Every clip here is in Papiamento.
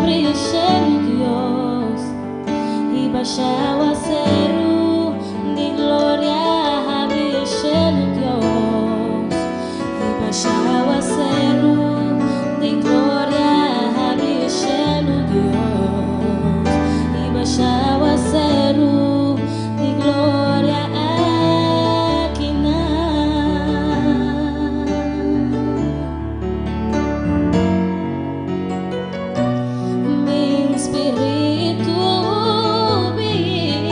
Habri e shelu Dios i basha awaseru di gloria Habri e shelu Dios i basha awaseru di gloria Habri e shelu Dios i basha awaseru di gloria akinan. Bin Spiritu bin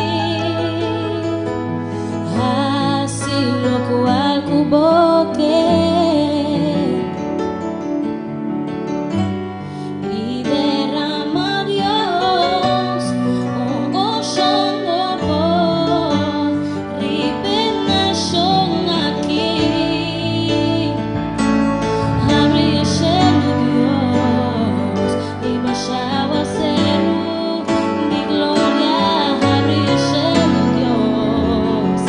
Hasi lokual ku bo ke I derama Dios un unshon nobo Riba e nashon aki. Habri e shelu Dios i basha awaseru di gloria Habri e shelu Dios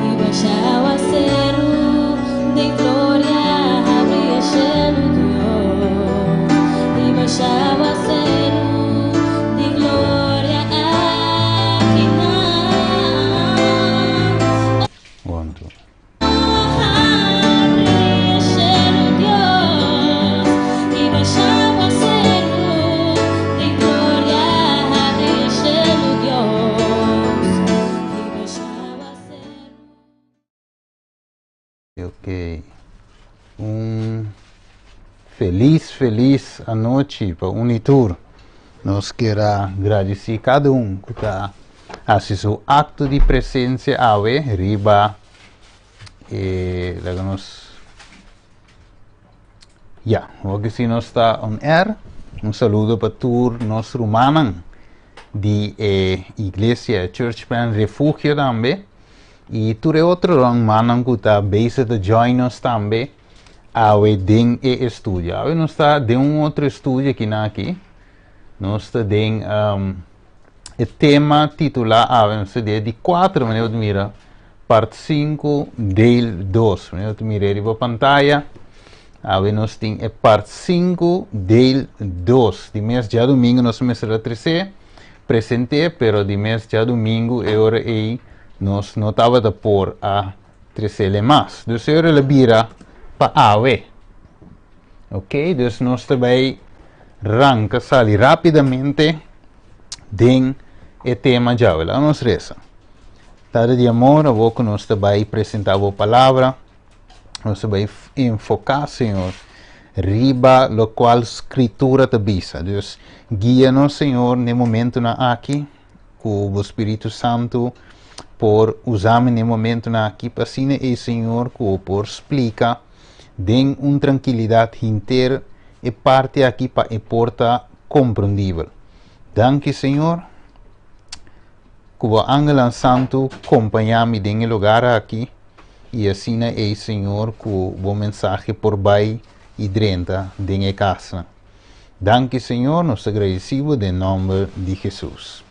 i basha awaseru di gloria Habri e shelu Dios i basha awaseru di gloria akinan. One, two. Ok. Un felis, felis anochi pa un i tur. Nos kier a gradisí kada un ku ta hasi su akto di presensia awe riba e laga nos ya, hopi si nos ta on air. Un saludo pa tur nos rumannan di e iglesia Church Plan Refugio tambe i tur e otro rumannan ku ta bezig ta join nos tambe awe den e estudio. Awe nos ta den un otro estudio kinan aki. Nos ta den e tema titulá awe nos ta den di kuater manera bo ta mira part sinku deel dos. Manera bo ta mira riba pantaya awe nos tin e part sinku deel dos. Di mes djadumingu nos mester a tres'é, present'é, pero di mes djadumingu e ora ei nos no tabata por a tres'é mas. Dus e ora el a bira pa awe. Ok, dus nos ta bai ranka sali rápidamente den e tema djawe. Laga nos resa. Tata di amor, awor ku nos ta bai presentá bo palabra, nos ta bai enfoká, Señor, riba lokual Skritura ta bisa. Dus guia nos, Señor, n'e momentunan aki, ku bo Spiritu Santu por usa mi n'e momentunan aki, pa asina ei, Señor, ku bo por splika den un trankilidat hinter e parti aki pa e por ta komprendibel. Danki Señor ku bo angelnan santu kompañá mi den e lugar aki i asina ei Señor ku bo mensahe por bai i drenta den e kasnan. Danki Señor, nos ta gradisí bo den nòmber di Hesus.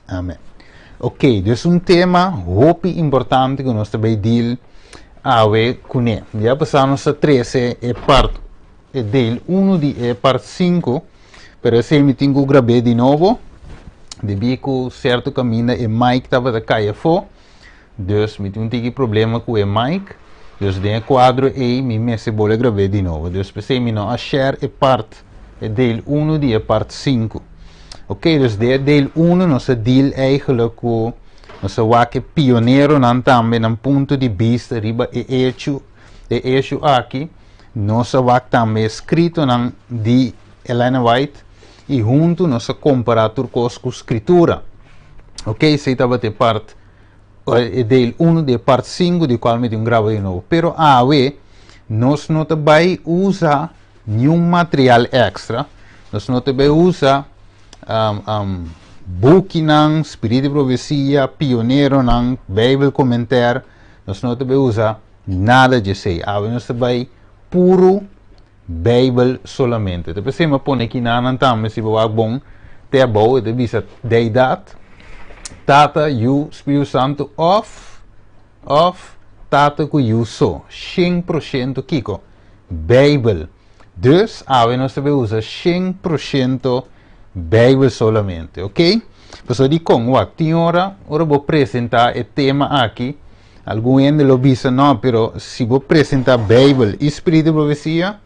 Amen. Ok, dus un tema hopi importante ku nos ta bai deal awe kuné. Ya pasá nos a trese e part, e deel uno di e part sinku, pero esei mi tin ku grab'é di nobo, debí ku sierto kaminda e mic tabata kai afó, dus mi tin un tiki problema ku e mic, dus den e kuadro ei mi mester bolbe grab'é di nobo. Dus p'esei mi no a share e part, e deel uno di e part sinku. Ok, dus den e deel uno nos a deal eigenlijk ku nos a wak e pioneronan tambe nan punto di bista riba e hecho, e issue aki. Nos a wak tambe e skritonan di Elena White i huntu nos a kompará tur kos ku Skritura. Ok, esei tabata e part, e deel uno di e part sinku di kual mi tin un graba di nobo. Pero awe nos no ta bai usa niun material extra, nos no ta bai usa bukinan, Spirit di Profesia, Pioneronan, Bijbel Commentaire, nos no ta bai usa nada di esei. Awe nos ta bai puru Bijbel solamente. Ta p'esei mi a pone kinanan tambe, si bo wak bon te abou, e ta bisa Deidad, Tata, Yu, Spiritu Santu òf òf Tata ku Yu so. 100% kiko? Bijbel. Dus awe nos ta bai usa 100% Bijbel solamente, ok? Pasobra dikon? Wak, tin ora, ora bo presentá e tema aki, algun hende lo bisa, No, pero si bo presentá Bijbel i Spiritu di Profesia,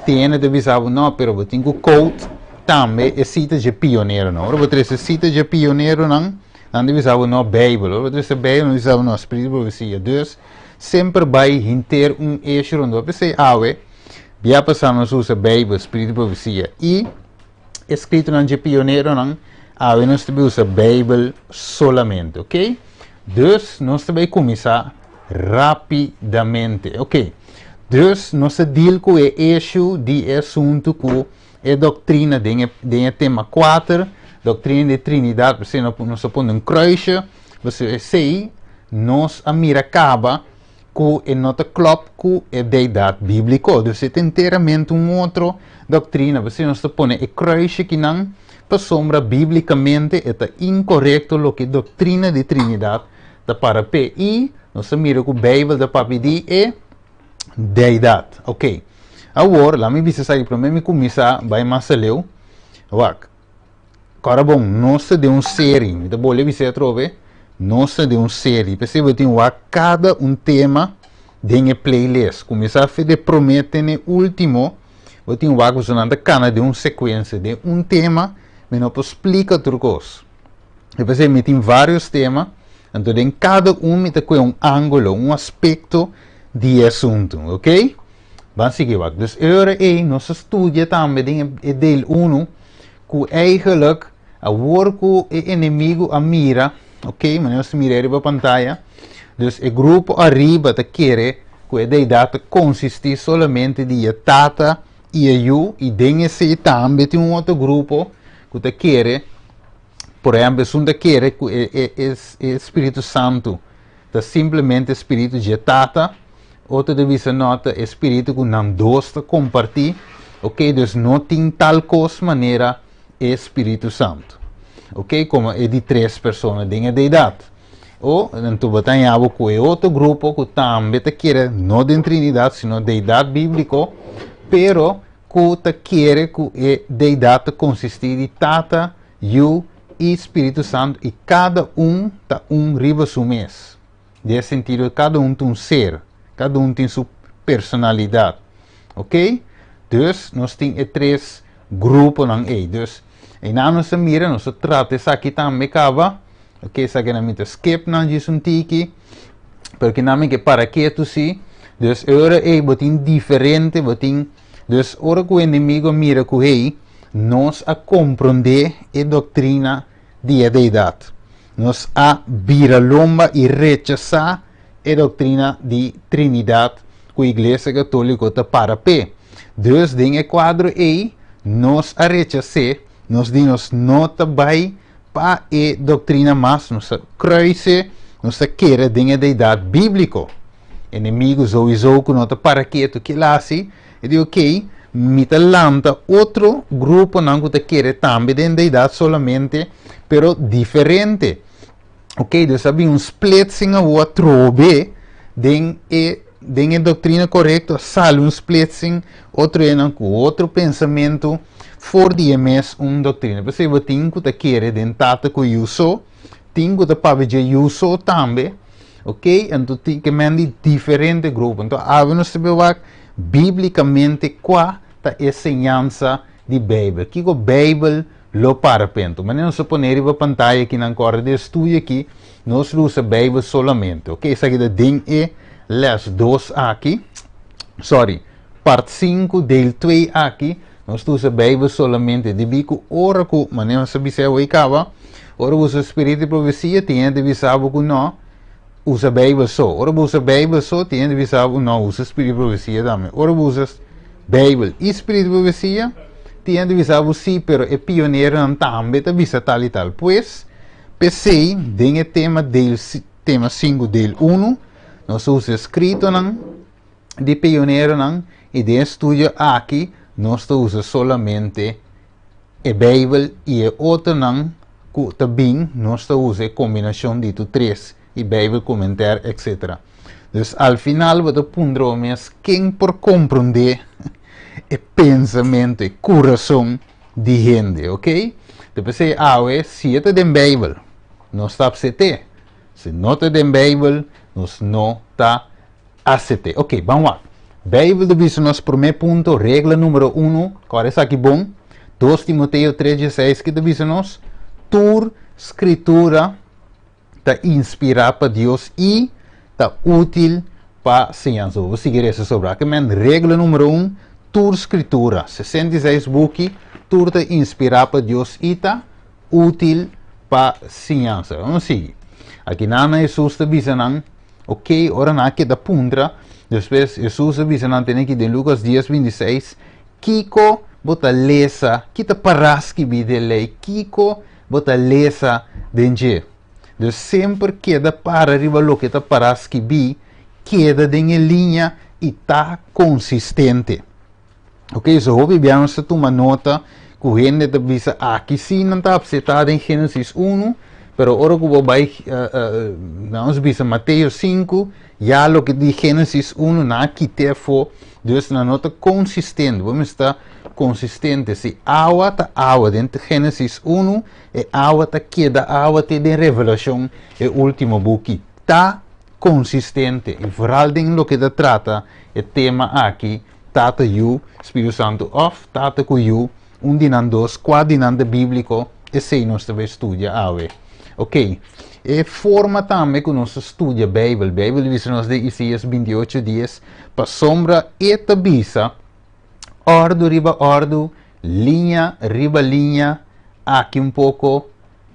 tin hende ta bisa bo, No, pero bo tin ku quote tambe e sita dje pioneronan. Ora bo trese sita dje pioneronan, nan ta bisa bo, No, Bijbel. Ora bo trese Bijbel, nan ta bisa bo, No, Spiritu di Profesia. Dus, semper bai hinter un issue rondó. P'esei awe, bia pasá nos usa Bijbel, Spiritu di Profesia i eskritonan dje pioneronan, awe nos ta bai usa Bijbel solamente, ok? Dus nos ta bai kuminsá rápidamente, ok? Dus nos ta deal ku e issue di e asuntu ku e doktrina den e den e tema 4, doktrina di Trinidat, p'esei nos a pone un kruisje, pasobra esei nos a mira kaba ku e no ta klòp ku e deidat bíbliko. Dus e ta enteramente un otro doktrina. P'esei nos ta pone e kruisje kinan pasobra bíblikamente e ta inkorekto loke doktrina di Trinidat ta para p'e. I nos ta mira ku Beibel ta papia di e deidat. Oke. Awor, laat mi bisa esaki promé mi kuminsá bai mas aleu. Wak. Kòrda bon, nos ta den un seri, mi ta bolbe bisa atrobe, nos ta den un seri, p'esei bo tin wak kada un tema den e playlist. Kuminsá fe de promé te n'e último, bo tin wak pasobra nan ta kana den un sekuensia, den un tema mi no por splika tur kos. I p'esei mi tin vários tema, anto den kada un mi ta kue un ángulo, un aspekto di e asuntu, oké? Ban sigui wak. Dus e ora ei nos a studia tambe den e deel unu ku eigenlijk awor ku e enemigu a mira, ok, manera nos ta mira riba pantaya, dus e grupo ariba ta kere ku e deidat ta konsistí solamente di e Tata i e Yu, i den esei tambe tin un otro grupo ku ta kere, por ehèmpel, esun ta kere ku e e e Spiritu Santu ta simplemente spiritu dje Tata, otro ta bisa no, ta e spiritu ku nan dos ta kompartí, ok, dus no tin tal kos manera e Spiritu Santu, ok, komo e di tres persona den e Deidat. O, anto bo ta haña bo ku e otro grupo ku tambe ta kere no den Trinidat sino Deidat bíbliko, pero ku ta kere ku e Deidat ta konsistí di Tata, Yu i Spiritu Santu i kada un ta un riba su mes. Den e sentido kada un ta un ser, kada un tin su personalidat. Ok? Dus nos tin e tres gruponan ei. Dus einan nos ta mira, nos ta trata esaki tambe kaba. Ok, esakinan mi ta skip nan djis un tiki, pero kinan mi ke para ketu si. Dus e ora ei bo tin diferente, bo tin Dus ora ku enemigo a mira ku hey, nos a komprondé e doktrina di e Deidat. Nos a bira lomba i rechasá e doktrina di Trinidat ku Iglesia Katóliko ta para p'e. Dus den e kuadro ei, nos a rechas'é, nos di nos no ta bai pa e doktrina mas, nos ta kruis'é, nos ta kere den e Deidat bíbliko. Enemigo souiso ku no ta para ketu kila hasi, e di ok, mi ta lanta otro gruponan ku ta kere tambe den deidat solamente, pero diferente. Ok, dus a bin un splitsing awor atrobe den e den e doktrina korekto a sali un splitsing, otro hendenan ku otro pensamentu for di e mes un doktrina. P'esei bo tin ku ta kere den Tata ku Yu so, tin ku ta papia dje Yu so tambe. Ok, anto tin ke men di diferente grupo. Anto awe nos ta bai wak biblikamente kua ta e señansa di Beibel. Kiko Beibel lo para p'e. Manera nos a pone riba pantaya aki nan kòrda di e studio aki, nos lo usa Beibel solamente. Ok, esaki ta den e les dos aki, sorry, part sinku deel twee aki, nos ta usa Beibel solamente. Debí ku ora ku, manera nos a bisa awor kaba, ora bo usa spiritu di profesia, tin hende ta bisa bo ku no, usa Beibel so. Ora bo usa Beibel so, tin hende ta bisa bo no, usa spiritu di profesia tambe. Ora bo usa Beibel i spiritu di profesia, tin hende ta bisa bo si, pero e pioneronan tambe ta bisa tal i tal. Pues, p'esei, den e tema deel, tema sinku deel unu, nos ta usa eskritonan di pioneronan i den e studio aki nos ta usa solamente e Beibel i e otronan ku ta bin nos ta usa e kombinashon di tur tres i Beibel komenter etc. Dus al final bo ta puntra bo mes ken por komprondé e pensamentu, e kurason di hende, ok? Ta p'esei awe, si e ta den Beibel, nos ta apsept'é. Si no ta den Beibel, nos no ta asept'é. Ok, ban wak. Beibel ta bisa nos promé punto, regla número unu, kòrda esaki bon, 2 Timoteo 3:16 ki ta bisa nos, Tur Skritura ta inspirá pa Dios i ta útil pa siñansa. Bo sigui resa sobrá. Ke men regla número un, tur Skritura, 66 buki, tur ta inspirá pa Dios i ta útil pa siñansa. Vamos sigui. Aki nan Hesus ta bisa nan, ok, ora nan a keda puntra, despues Hesus a bisa nan tene ki den Lukas 10, 26, Kiko bo ta lesa, ki ta pará skibí den lei, kiko bo ta lesa den dje? Dus semper keda para riba loke ta pará skibí, keda den e liña i ta konsistente. Ok, so hopi bia nos ta tuma nota ku hende ta bisa aki sí nan ta apseptá den Génesis unu, pero ora ku bo bai nos bisa Mateo 5, ya loke di Génesis unu nan a kit'é afó, dus nan no ta konsistente. Bo mester ta konsistente. Si awa ta awa den Génesis 1, e awa ta keda awa te den Revelashon, e último buki. Ta konsistente. I vooral den loke ta trata e tema aki, Tata, Yu, Spiritu Santu òf Tata ku Yu, un di nan dos, kua di nan ta bíbliko, esei nos ta bai studia awe. Ok, e forma tambe ku nos ta studia Beibel, Beibel ta bisa nos den Isaías 28, 10, pasobra e ta bisa, Òrdu riba òrdu, liña riba liña, aki un poko,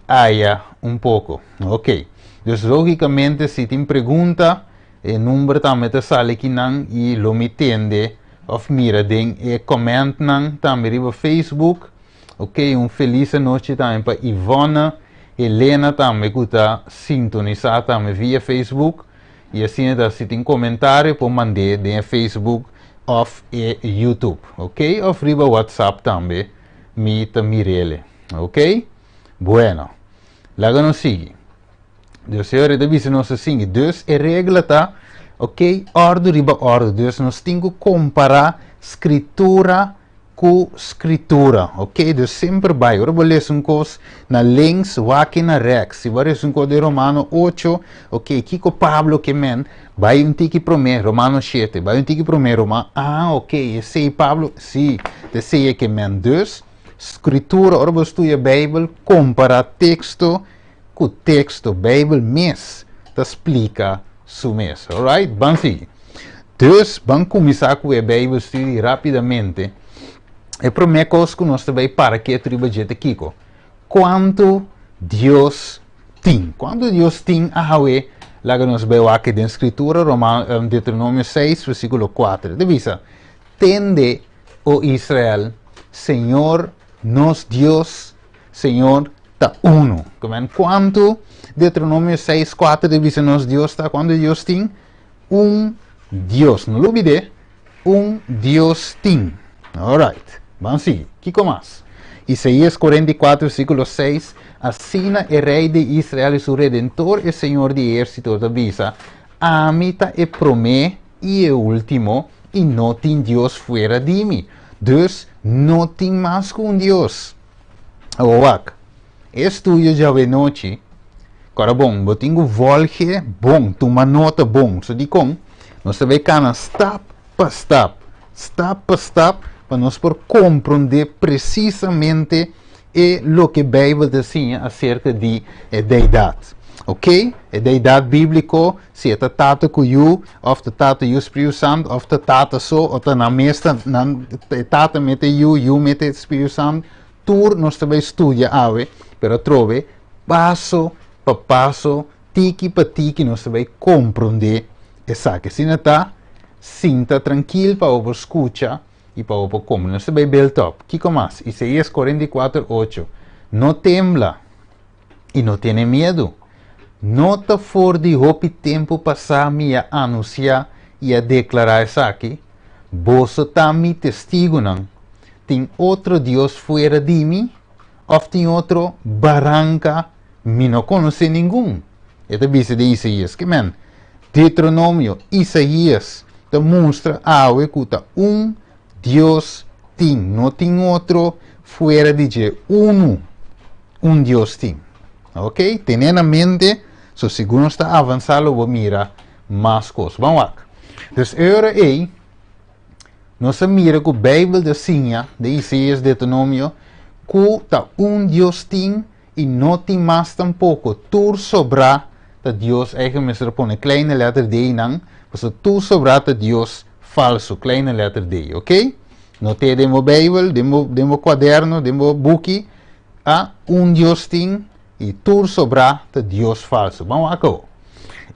aya un poko. Ok, dus lógikamente si tin pregunta, e number tambe ta sali akinan i lo mi tende òf mira den e kòmèntnan tambe riba Facebook. Ok, un felis anochi tambe pa Ivonne Helena tambe ku ta sintonisá tambe via Facebook. I asina ta si tin komentario por mand'é den e Facebook òf e YouTube. Ok, òf riba WhatsApp tambe mi ta mir'el. Ok, bueno, laga nos sigui. Dus e ora ta bisa nos asin, dus e regla ta, ok, òrdu riba òrdu. Dus nos tin ku kompará skritura ku skritura, ok. Dus semper bai, ora bo lesa un kos na links, wak na rèks. Si bo a lesa un kos den Romano 8, ok, kiko Pablo ke men? Bai un tiki promé, Romano 7, bai un tiki promé, Roma, ah, ok, esei Pablo, si, ta esei e ke men. Dus, skritura, ora bo studia Beibel, kompará teksto ku teksto. Beibel mes ta splika su mes. Alright, ban sigui. Dus, ban kuminsá ku e Beibel study rápidamente. E promé kos ku nos ta bai para ketu riba dje ta kiko? Kuantu Dios tin? Kuantu Dios tin awe? Laga nos bai wak den Skritura, Roma, Deuteronomio 6, versíkulo 4. Ta bisa, Tende, o Israel, Señor nos Dios, Señor ta unu. Kumen kuantu Deuteronomio 6, 4 ta bisa nos Dios ta? Kuantu Dios tin? Un Dios. No lubid'é, un Dios tin. Alright, ban sigui. Kiko mas? Isaías 44, versíkulo 6, Asina e Rei di Israel i su Redentor, e Señor di ehérsito, ta bisa, Ami ta e promé i e último, i no tin Dios fuera di mi. Dus, no tin mas ku un Dios. Awor wak, e estudio djawe-nochi, kòrda bon, bo tin ku vòlge bon, tuma nota bon. So dikon? Nos ta bai kana stap pa stap, stap pa stap, pa nos por komprondé presisamente e loke Beibel ta siña aserka di e Deidat. Oke, e Deidat bíbliko, si e ta Tata ku Yu, òf ta Tata, Yu, Spiritu Santu, òf ta Tata so, òf ta nan mes ta, nan, e Tata mete Yu, Yu mete Spiritu Santu, tur nos ta bai studia awe, pero atrobe, paso pa paso, tiki pa tiki nos ta bai komprondé esaki. Asina ta, sinta trankil pa bo por skucha i pa bo por kome. Nos ta bai build up. Kiko mas? Isaías 44, 8, No tembla i no tene miedu. No ta for di hopi tempu pasá mi a anunsiá i a deklará esaki? Boso ta mi testigunan. Tin otro Dios fuera di mi? Òf tin otro baranka? Mi no konosé ningun. E ta bisa den Isaías. Ke men? Deuteronomio, Isaías ta mustra awe ku ta un Dios tin, no tin otro fuera di dje. Unu. Un Dios tin. Ok? Tene na mente, so segun nos ta avansá lo bo mira mas kos. Ban wak. Dus e ora ei, nos a mira ku Beibel ta siña den Isaías, Deuteronomio, ku ta un Dios tin i no tin mas tampoko. Tur sobrá ta Dios, eigen mester a pone kleine letter D einan, pasobra tur sobrá ta Dios falso, kleine letter D, ok? Not'é den bo Beibel, den bo, den bo kuaderno, den bo buki, a un Dios tin i tur sobrá ta Dios falso. Ban wak awo.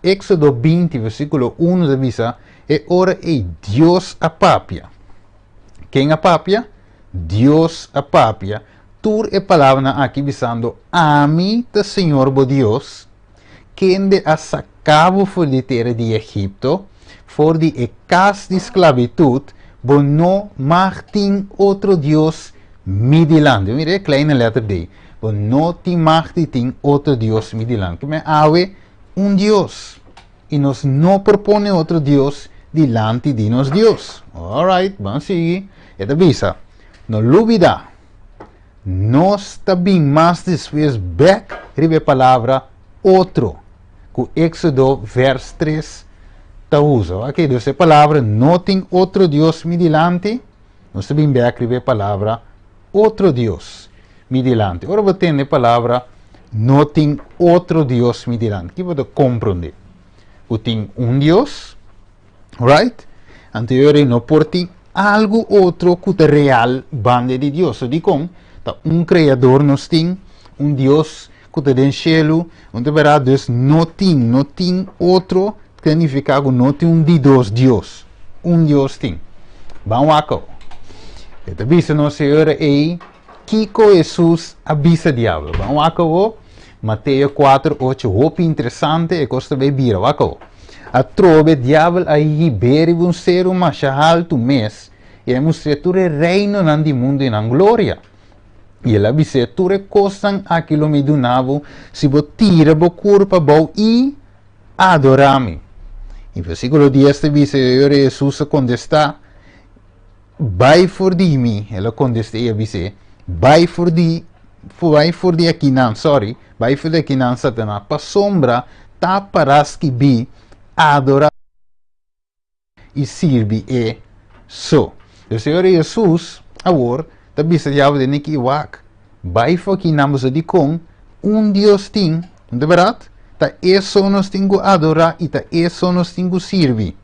Éxodo 20, versíkulo 1 ta bisa, E ora ei Dios a papia. Ken a papia? Dios a papia tur e palabranan aki bisando, Ami ta Señor bo Dios, kende a saka bo for di tera di Egipto, for di e kas di sklabitut, bo no mag tin otro dios mi dilanti. Mira e kleine letter D. Bo no tin mag di tin otro dios mi dilanti. Kimen awe un Dios. I nos no por pone otro dios dilanti di nos Dios. Alright, ban sigui. E ta bisa, No lubida, nos ta bin mas despues bek riba e palabra otro ku Éxodo vers 3 ta usa. Ok, dus e palabra no tin otro dios mi dilanti, nos ta bin bek riba e palabra otro dios mi dilanti. Ora bo tende e palabra no tin otro dios mi dilanti, ki bo ta komprondé? Ku tin un Dios, right? Anto e ora ei no por tin algu otro ku ta real banda di Dios. So dikon? Ta un Kreador nos tin, un Dios ku ta den shelu, un ta bèrdat? Dus no tin, no tin otro, ta nifiká ku no tin un di dos Dios. Un Dios tin. Ban wak awo. E ta bisa nos e ora ei kiko Hesus a bisa diabel. Ban wak awo. Mateo 4, 8, hopi interesante, e kos ta bai bira. Wak awo. Atrobe diabel a hib'é riba un seru masha haltu mes i a mustr'é tur e reinonan di mundu i nan gloria. I el a bis'é, Tur e kosnan aki lo mi duna bo si bo tira bo kurpa abou i adorá mi. I versíkulo 10 ta bisa, I ora Hesus a kontestá, Bai for di mi, el a kontest'é i a bis'é, Bai for di, bai for di akinan, sorry, bai for di akinan, Satanas, pasobra ta pará skibí, Adorá i sirbi e so. E Señor Hesus awor ta bisa diabel den neki wak, Bai for akinan, boso dikon un Dios tin, no ta bèrdat? Ta e so nos tin ku adorá i ta e so nos tin ku sirbi,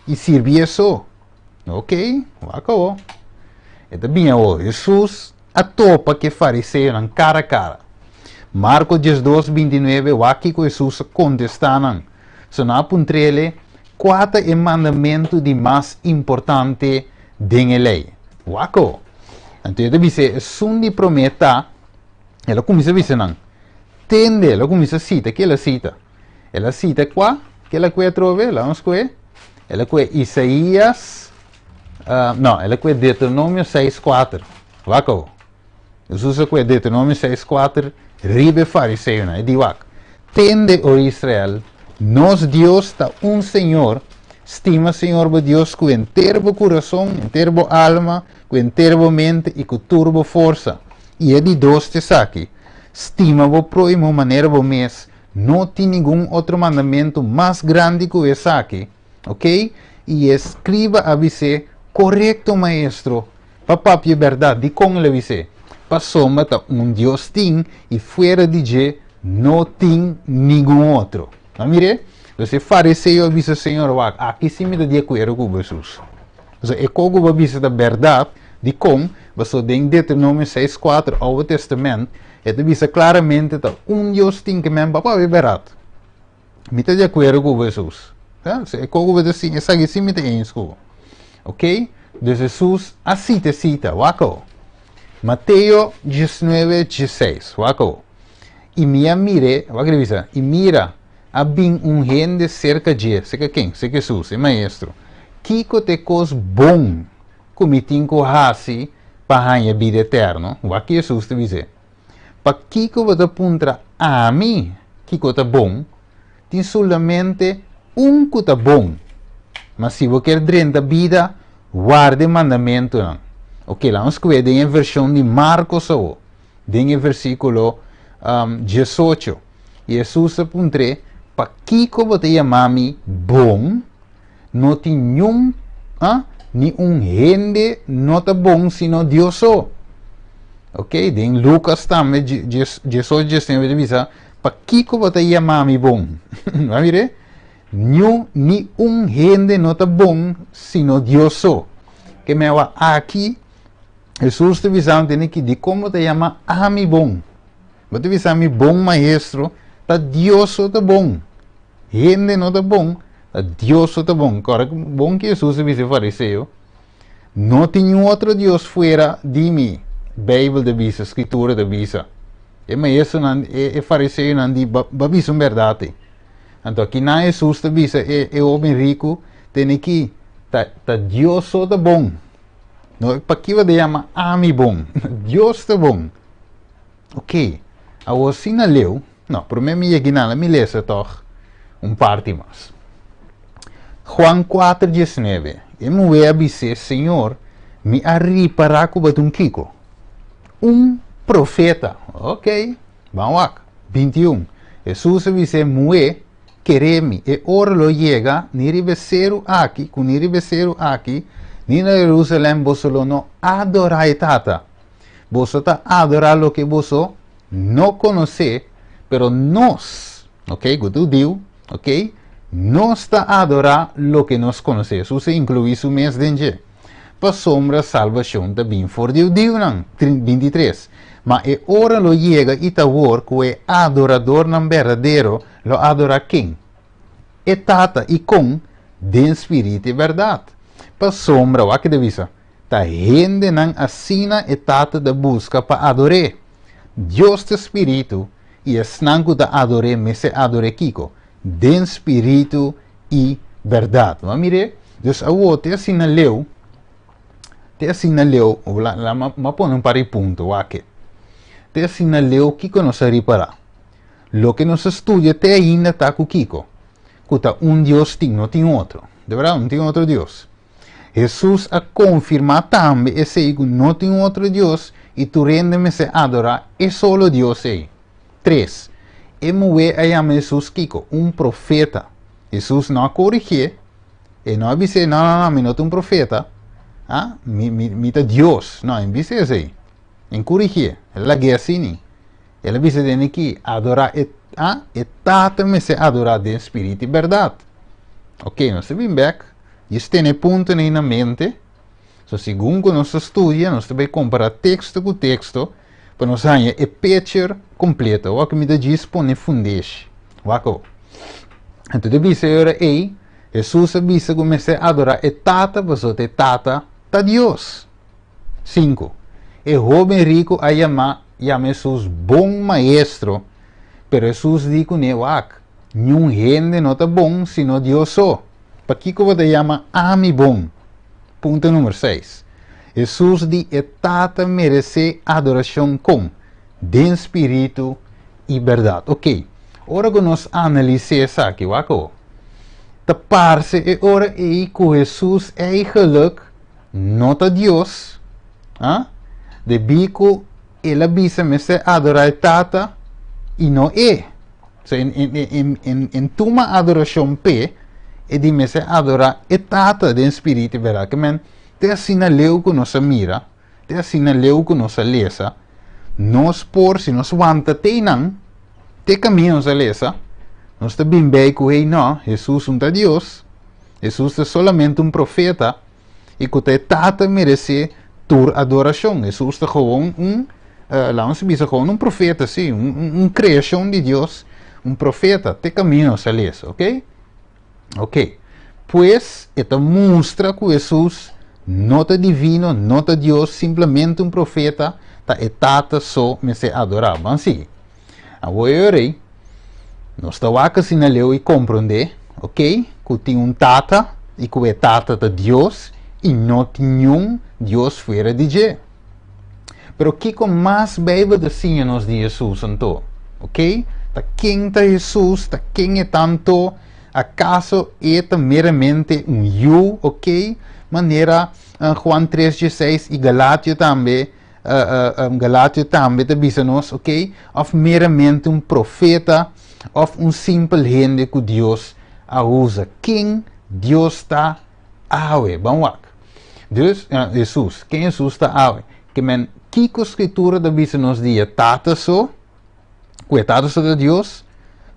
i sirbi e so. Ok, wak awor. E ta bin awor. Hesus a topa ku e fariseonan kara kara. Marko 12, 29, wak kiko Hesus a kontestá nan. So nan a puntr'el, Kua ta e mandamentu di mas importante den e lei? Wak awor. Anto e ta bisa, Esun di promé ta, el a kuminsá bisa nan, Tende, el a kuminsá sita. Ke el a sita? El a sita kua? Ke el a kue atrobe? Laga nos kue. El a kue Isaías, uh, no, el a kue Deuteronomio 6:4. Wak awo. Jesus a kue Deuteronomio 6:4 riba e fariseonan. E di wak, Tende, o Israel, nos Dios ta un Señor. Stima Señor bo Dios ku henter bo kurason, henter bo alma, ku henter bo mente i ku tur bo forsa. I e di dos ta esaki, Stima bo próhimo manera bo mes. No tin ningun otro mandamentu mas grandi ku esaki. Ok? I e skriba a bis'é, Korekto, Maestro! Pa papia bèrdat. Dikon el a bis'é? Pasobra ta un Dios tin i fuera di dje no tin ningun otro. A mir'é? Pues e fariseo a bisa Señor, Wak, aki sí mi ta di akuerdo ku bo, Hesus. Pasobra e kos ku bo a bisa ta bèrdat. Dikon? Pasobra den Deuteronomio 6, 4, Oude Testament, e ta bisa klaramente ta un Dios tin ke men pa papia bèrdat. Mi ta di akuerdo ku bo, Hesus. E kos ku bo ta siña esaki sí mi ta eens ku bo. Ok? Dus Hesus a sita e sita. Wak awo. Mateo 19, 16. Wak awo. I mi a mir'é, wak e ta bisa, i mira, a bin un hende serka dje, serka ken? Serka Hesus, e Maestro. Kiko ta e kos bon ku mi tin ku hasi pa haña bida eterno? Wak ki Hesus ta bis'é, Pakiko bo ta puntra ami kiko ta bon? Tin solamente un ku ta bon. Ma si bo kier drenta bida, warda e mandamentunan. Oke, laga nos kue den e vershon di Markos awo, den e versíkulo. 18. Hesus a puntr'é, Pakiko bo ta yama mi bon? No tin niun, ah, ni un hende no ta bon sino Dios so. Ok, den Lucas tambe, 18, 19 ta bisa, Pakiko bo ta yama mi bon? Bo mira? Niun, ni un hende no ta bon sino Dios so. Ke men awa aki, Hesus ta bisa tene ki, Dikon bo ta yama ami bon? Bo ta bisa mi bon maestro, ta Dios so ta bon. Hende no ta bon, ta Dios so ta bon. Kòrda bon ki Hesus a bisa e fariseo, No tin niun otro Dios fuera di mi. Beibel ta bisa, Skritura ta bisa. E maestronan, e fariseonan di, Bo a bisa un bèrdat ei. Anto akinan Hesus ta bisa e hoben riku, Tene ki, ta Dios so ta bon. No, pakiba ta yama ami bon? Dios ta bon. Ok, awor si na leu, no, promé mi yega nan, mi lesa tòg un parti mas. Juan 4, 19, E muhé a bis'é, Señor, mi a ripará ku bo ta un kiko? Un profeta. Ok, ban wak. 21, Hesus a bis'é, Muhé, kere mi, e ora lo yega, ni riba e seru aki, ku ni riba e seru aki, ni na Jerusalèm boso lo no adorá e Tata. Boso ta adorá loke boso no konosé, pero nos, ok, ku ta hudiu, ok, nos ta adorá loke nos konosé. Hesus a inkluí su mes den dje. Pasobra salbashon ta bin for di hudiunan. 23, Ma e ora lo yega i ta wor ku e adoradornan berdadero lo adorá ken? E Tata, i kon? Den spiritu i bèrdat. Pasobra, wak e ta bisa, Ta hendenan asina e Tata ta buska pa ador'é. Dios ta Spiritu, i esnan ku ta ador'é mester ador'é kiko? Den spiritu i bèrdat. Bo a mir'é? Dus awor te asina leu, te asina leu, la mi a pone un par di punto, wak e. Te asina leu kiko nos a ripará? Loke nos a studia te ainda ta ku kiko? Ku ta un Dios tin, no tin otro. De bèrdat, no tin otro Dios. Hesus a konfirmá tambe esei ku no tin otro Dios i tur hende mester adorá e solo Dios ei. Tres, e muhé a yama Hesus kiko? Un profeta. Hesus no a korigié, e no a bis'é, No, no, no, mi no ta un profeta, ah, mi, mi, mi ta Dios. No, e no bis'é esei. E no korigié, el a lag'é asina. El a bisa den aki, adorá e, ah, e Tata mester adorá den spiritu i bèrdat. Ok, nos ta bin bèk. Djis tene e puntonan ei na mente. So, segun ku nos ta studia, nos ta bai kompará teksto ku teksto pa nos haña e picture kompleto. Wak mi ta djis pone fundeshi. Wak awor. Anto ta bisa e ora ei, Hesus a bisa ku mester adorá e Tata pasobra e Tata ta Dios. 5. E hóben riku a yama yama Hesus bon maestro, pero Hesus di kuné, Wak, niun hende no ta bon sino Dios so. Pakiko bo ta yama ami bon? Punto number 6. Hesus di e Tata meresé adorashon kon? Den spiritu i bèrdat. Oké, ora ku nos analis'é esaki, wak awor. Ta parse e ora ei ku Hesus eigelik no ta Dios, ah, debí ku el a bisa mester adorá e Tata i no e. So, en, en, en, en, en tuma adorashon p'e, e di mester adorá e Tata den spiritu i bèrdat. Ke men, te asina leu ku nos a mira, te asina leu ku nos a lesa, nos por, si nos wanta te einan, te kaminda nos a lesa, nos ta bin bei ku, hey, no, Hesus un ta Dios, Hesus ta solamente un profeta i ku ta e Tata meresé tur adorashon. Hesus ta gewoon un, laga nos bisa gewoon un profeta, sí, un kreashon di Dios, un profeta, te kaminda nos a lesa, ok? Ok. Pues e ta mustra ku Hesus no ta divino, no ta Dios, simplemente un profeta, ta e Tata so mester adorá. Ban sigui. Awor e ora ei, nos ta wak asina leu i komprondé, ok, ku tin un Tata i ku e Tata ta Dios i no tin niun Dios fuera di dje. Pero kiko mas Beibel ta siña nos di Hesus anto? Ok, ta ken ta Hesus? Ta ken e ta anto? Akaso e ta meramente un yu, ok, manera Juan 3 dieseis i Galatio tambe? Galatio tambe ta bisa nos, ok? Òf meramente un profeta òf un simpel hende ku Dios a usa. Ken Dios ta awe? Ban wak. Dus, Hesus. Ken Hesus ta awe? Ke men, kiko Skritura ta bisa nos di e Tata so? Ku e Tata so ta Dios,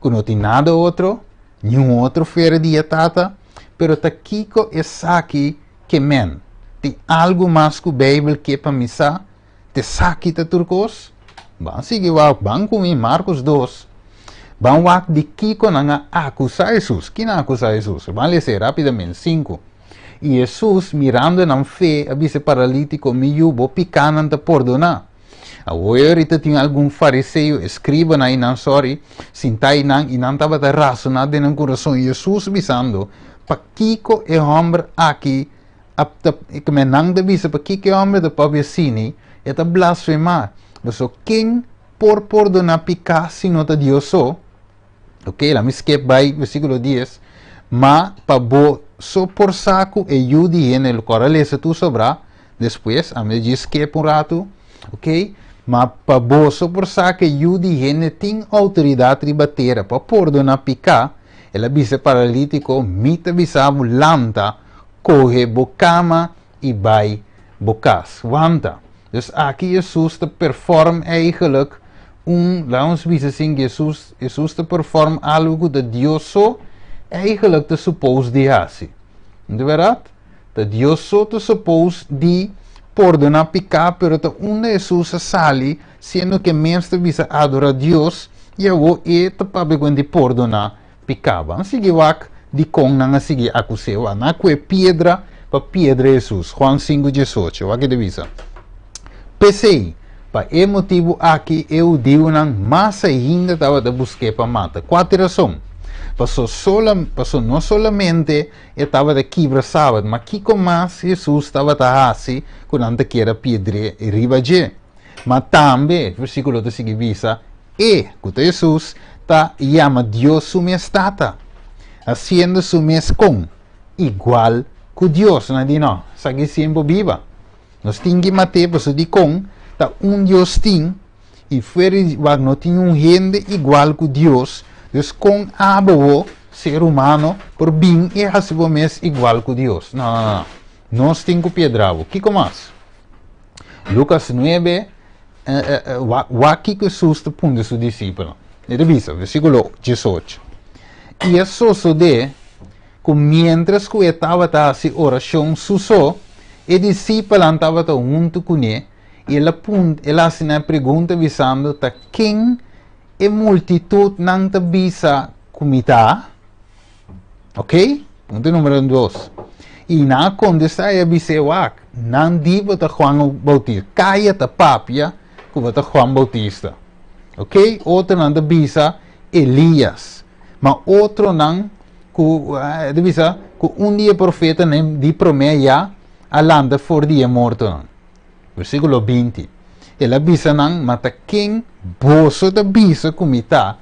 ku no tin nada otro, niun otro fuera di e Tata. Pero ta kiko esaki ke men? Tin algu mas ku Beibel ke pa mi sa? T'esaki ta tur kos? Ban sigui wak, ban ku mi, Markus 2. Ban wak di kiko nan a akusá Hesus. Kin a akusá Hesus? Ban les'é rápidamente. 5. I Hesus, mirando nan fe, a bisa e paralítiko, Mi yu, bo pikánan ta pordoná. Awor ahorita tin algun fariseo, eskribanan i nan, sòri, sintá einan i nan tabata rasoná den nan kurason. I Hesus bisando, Pakiko e hòmber aki a ta kome nan ta bisa pakiko e hòmber ta papia asini? E ta blasfemá. Pasobra ken por pordoná piká si no ta Dios so? Ok, laat mi skip bai versíkulo 10. Ma pa bo so por sa ku e Yu di hende, lo kòrda lesa tur sobrá despues, ami ta djis skip un ratu, ok? Ma pa boso por sa ku e Yu di hende tin outoridat riba tera pa pordoná piká, el a bisa e paralítiko, Mi ta bisa bo, lanta, kohe bo kama i bai bo kas. Wanta. Dus aki Hesus ta perform eigenlijk un, laat ons bisa sin Jesus, Jesus ta perform algo ku ta Dios so eigenlijk ta suppose di hasi. No ta bèrdat? Ta Dios so ta suppose di pordona piká, pero ta unda Jesus a sali siendo ke mes ta bisa adora Dios i awor e ta papia ku di pordona piká. Ban sigui wak dikon nan a sigui akus'é. Wak, nan a kue piedra pa piedra Hesus. Juan 5:18. Wak ke ta bisa. P'esei, pa e motibu aki e hudiunan mas ainda tabata busk'é pa mata. Kua ta e rason? Paso sola, paso no solamente e tabata kibra sabat, ma kiko mas Hesus tabata hasi ku nan ta kier a piedr'é riba dje? Ma tambe, versíkulo ta sigui bisa, E, ku ta Hesus, ta yama Dios su mes Tata, hasiendo su mes kon igual ku Dios. Nan di, No, esaki sin por biba. Nos tin ki mat'é pasobra dikon ta un Dios tin i fuera di wak no tin un hende igual ku Dios. Dus kon abo bo, ser humano, por bin i hasi bo mes igual ku Dios? No, no, no. Nos tin ku piedra bo. Kiko mas? Lukas 9. Wak kiko Hesus ta puntra su disipelnan. E ta bisa, versíkulo 18, I a sosodé ku miéntras ku e tabata hasi orashon su so, e disipelnan tabata huntu kuné, i el a puntra, el a hasi nan e pregunta bisando, Ta ken e multitutnan ta bisa ku mi ta? Ok, punto numero 2. I nan a kontestá i a bis'é, Wak, nan di bo ta Juan Bautista. Kaya ta papia ku bo ta Juan Bautista. Ok, otronan ta bisa Elías. Ma otronan ku ta bisa ku un di e profetanan di promé ya a lanta for di e mortonan. Versíkulo 20. El a bisa nan, Ma ta ken boso ta bisa ku mi ta?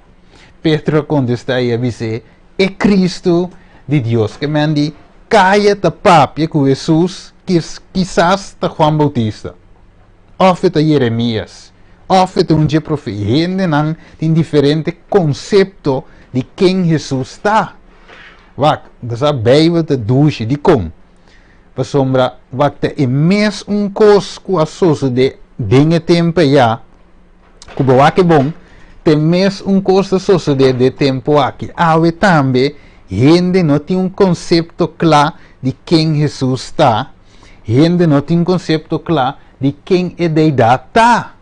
Petro a kontestá i a bis'é, E Kristu di Dios. Ke men di kaya ta papia ku Hesus kisas ta Juan Bautista, òf e ta Yeremías, òf e ta un dje profeta. Hendenan tin diferente konsepto di ken Hesus ta. Wak, bo sa Beibel ta dushi. Dikon? Pasobra wak ta e mes un kos ku a sosodé den e tempu ayá, ku bo wak e bon, ta e mes un kos ta sosodé den e tempu aki. Awe tambe hende no tin un konsepto kla di ken Hesus ta, hende no tin un konsepto kla di ken e Deidat ta.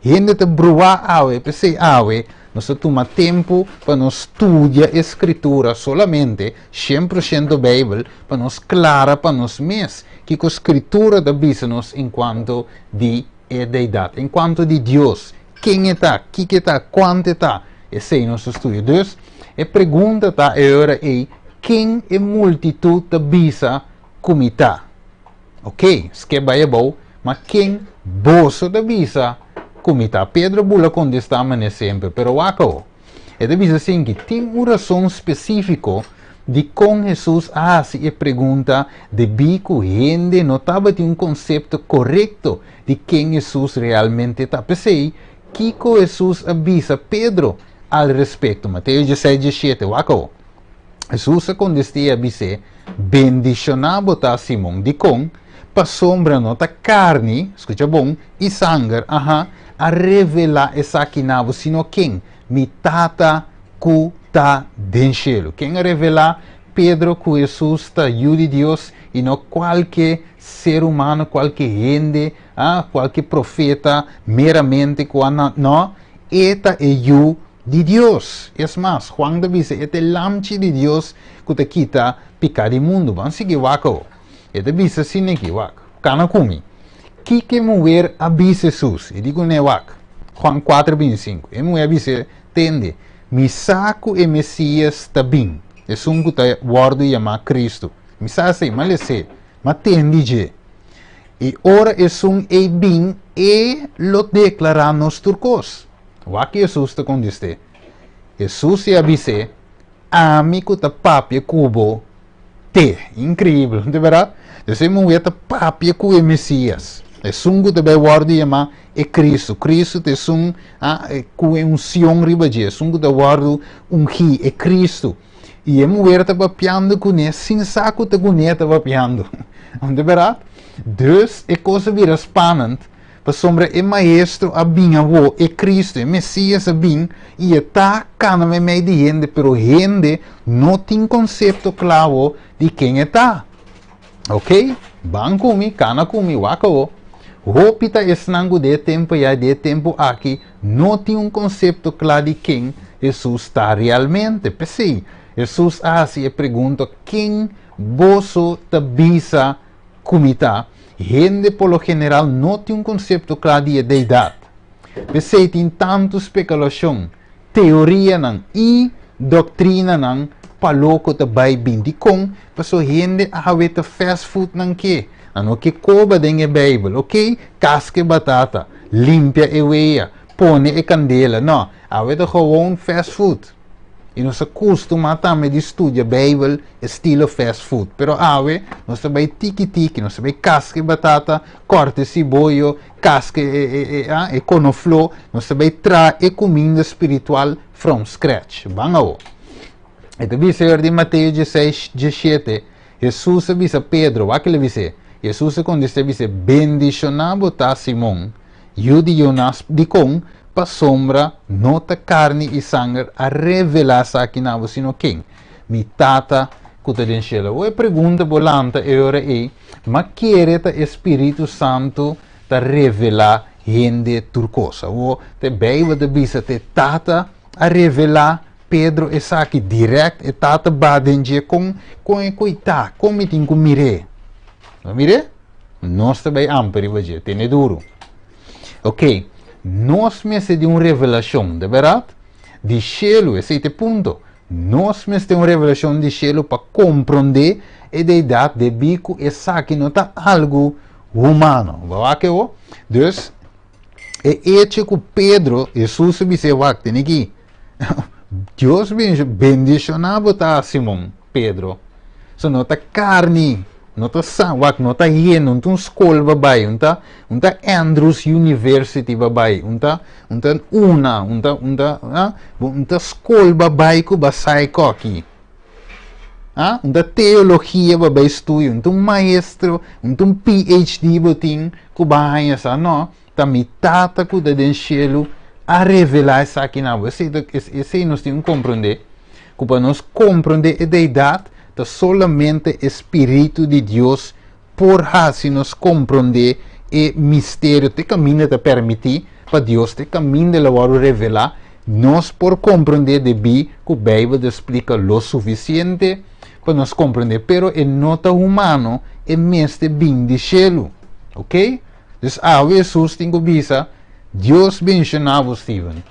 Hende ta bruá awe, p'esei awe nos ta tuma tempu pa nos studia e Skritura solamente, 100% Beibel, pa nos klara pa nos mes kiko Skritura ta bisa nos enkuanto di e Deidat, enkuanto di Dios, ken e ta, kiko e ta, kuantu e ta, esei nos ta studia. Dus, e pregunta ta e ora ei, ken e multitut ta bisa ku mi ta? Ok, skep bai abou, ma ken boso ta bisa ku mi ta? Pedro bula kontestá manera semper, pero wak awo. E ta bisa asin ki tin un rason spesífiko Dikon Hesus a hasi e pregunta? Debí ku hende no tabatin un konsepto korekto di ken Hesus realmente ta. P'esei, kiko Hesus a bisa Pedro al respekto? Mateo 16, 17, wak awor. Hesus a kontest'é i a bis'é, Bendishoná bo ta, Simon. Dikon? Pasobra no ta karni, skucha bon, i sanger, aha, a revelá esaki na bo, sino ken? Mi Tata ku ta den shelu. Ken a revelá Pedro ku Hesus ta Yu di Dios i no kualke ser humano, kualke hende, ah, kualke profeta meramente ku a na? No, e ta e Yu di Dios. Es mas, Juan ta bisa e ta e Lamchi di Dios ku ta kita piká di mundu. Ban sigui wak awo. E ta bisa asina aki, wak, kana ku mi. Kiko e muher a bisa Hesus? E di kuné, wak, Juan 4, 25. E muher a bis'é, Tende, mi sa ku e Mesías ta bin, esun ku ta wòrdu yamá Kristu. Mi sa esei, m'a les'é, m'a tende dje. I ora esun ei bin, e lo deklará nos tur kos. Wak Hesus ta kontest'é. Hesus i a bis'é, Ami ku ta papia ku bo te. Inkreibel, no ta bèrdat? Entonces e muhé ta papia ku e Mesías, esun ku ta bai wòrdu yamá e Kristu. Kristu ta esun ku e unsion riba dje, esun ku ta wòrdu ungí, e Kristu. I e muher ta papiando kuné sin sa ku ta kuné e ta papiando. No ta bèrdat? Dus e kos a bira spannend. Pasobra e Maestro a bin awor, e Cristo, e Mesias a bin, i e ta kana meimei di hende, pero hende no tin konsepto kla awor di ken e ta. Ok, ban ku mi, kana ku mi, wak awor. Hopi ta esnan ku den e tempu ayá i den e tempu aki no tin un konsepto kla di ken Hesus ta realmente. P'esei, Hesus a hasi e pregunta, Ken boso ta bisa ku mi ta? Hende por lo general no tin un konsepto kla di e deidat. P'esei tin tantu spekulashon, teorianan i doktrinanan pa loko ta bai bin. Dikon? Pasobra hende awe ta fast food nan ke. Nan no ke koba den e Beibel. Oké, kaska e batata, limpia e wea, pone e kandela. No, awe ta gewoon fast food. I nos a kustumá tambe di studia Beibel estilo fast food. Pero awe nos ta bai tiki tiki, nos ta bai kaska e batata, kòrta e siboyo, kaska e konofló, nos ta bai traha e kuminda spiritual from scratch. Ban awo. E ta bisa yor di Mateo 16, 17, Hesus a bisa Pedro, wak el a bis'é? Hesus a kontest'é bis'é, Bendishoná bo ta, Simon, yu di Jonas, dikon? Pasobra no ta karni i sanger a revelá esaki na bo, sino ken? Mi Tata ku ta den shelu. Awor e pregunta bo lanta e ora ei, Ma kere ta e Spiritu Santu ta revelá hende tur kos? Awor ta e Beibel ta bisa ta e Tata a revelá Pedro esaki dirèkt, e Tata ba den dje. Kon kon e koitá? Kon mi tin ku mir'é? Bo mir'é? Nos ta bai amper riba dje. Tene duru. Ok, nos mester di un revelashon, de bèrdat? Di shelu, esei ta e punto. Nos mester un revelashon di shelu pa komprondé e deidat debí ku esaki no ta algu humano. Bo wak awor? Dus, e echo ku Pedro, Hesus a bis'é, wak, tene aki, Dios bendishoná bo ta, Simon Pedro. So no ta karni, no ta sa, wak, no ta hende, un ta un skol ba bai, un ta, un ta Andrews University ba bai, un ta, un ta una, un ta, un ta, ah, un ta skol ba bai ku ba sai koki. Ah, un ta teologia ba bai studia, un ta un maestro, un ta un PhD bo tin ku ba haña sa, no. Ta mi Tata ku ta den shelu a revelá esaki na bo. Esei ta, esei nos tin ku komprondé, ku pa nos komprondé e Deidat, ta solamente e Spiritu di Dios por hasi nos komprondé e misterio. Te kaminda ta permití pa Dios, te kaminda el a wòrdu revelá, nos por komprondé debí ku Beibel ta splika lo sufisiente pa nos komprondé. Pero e no ta humano, e mester bin di shelu. Oké? Dus awe Hesus tin ku bisa, Dios benshoná bo, Steven.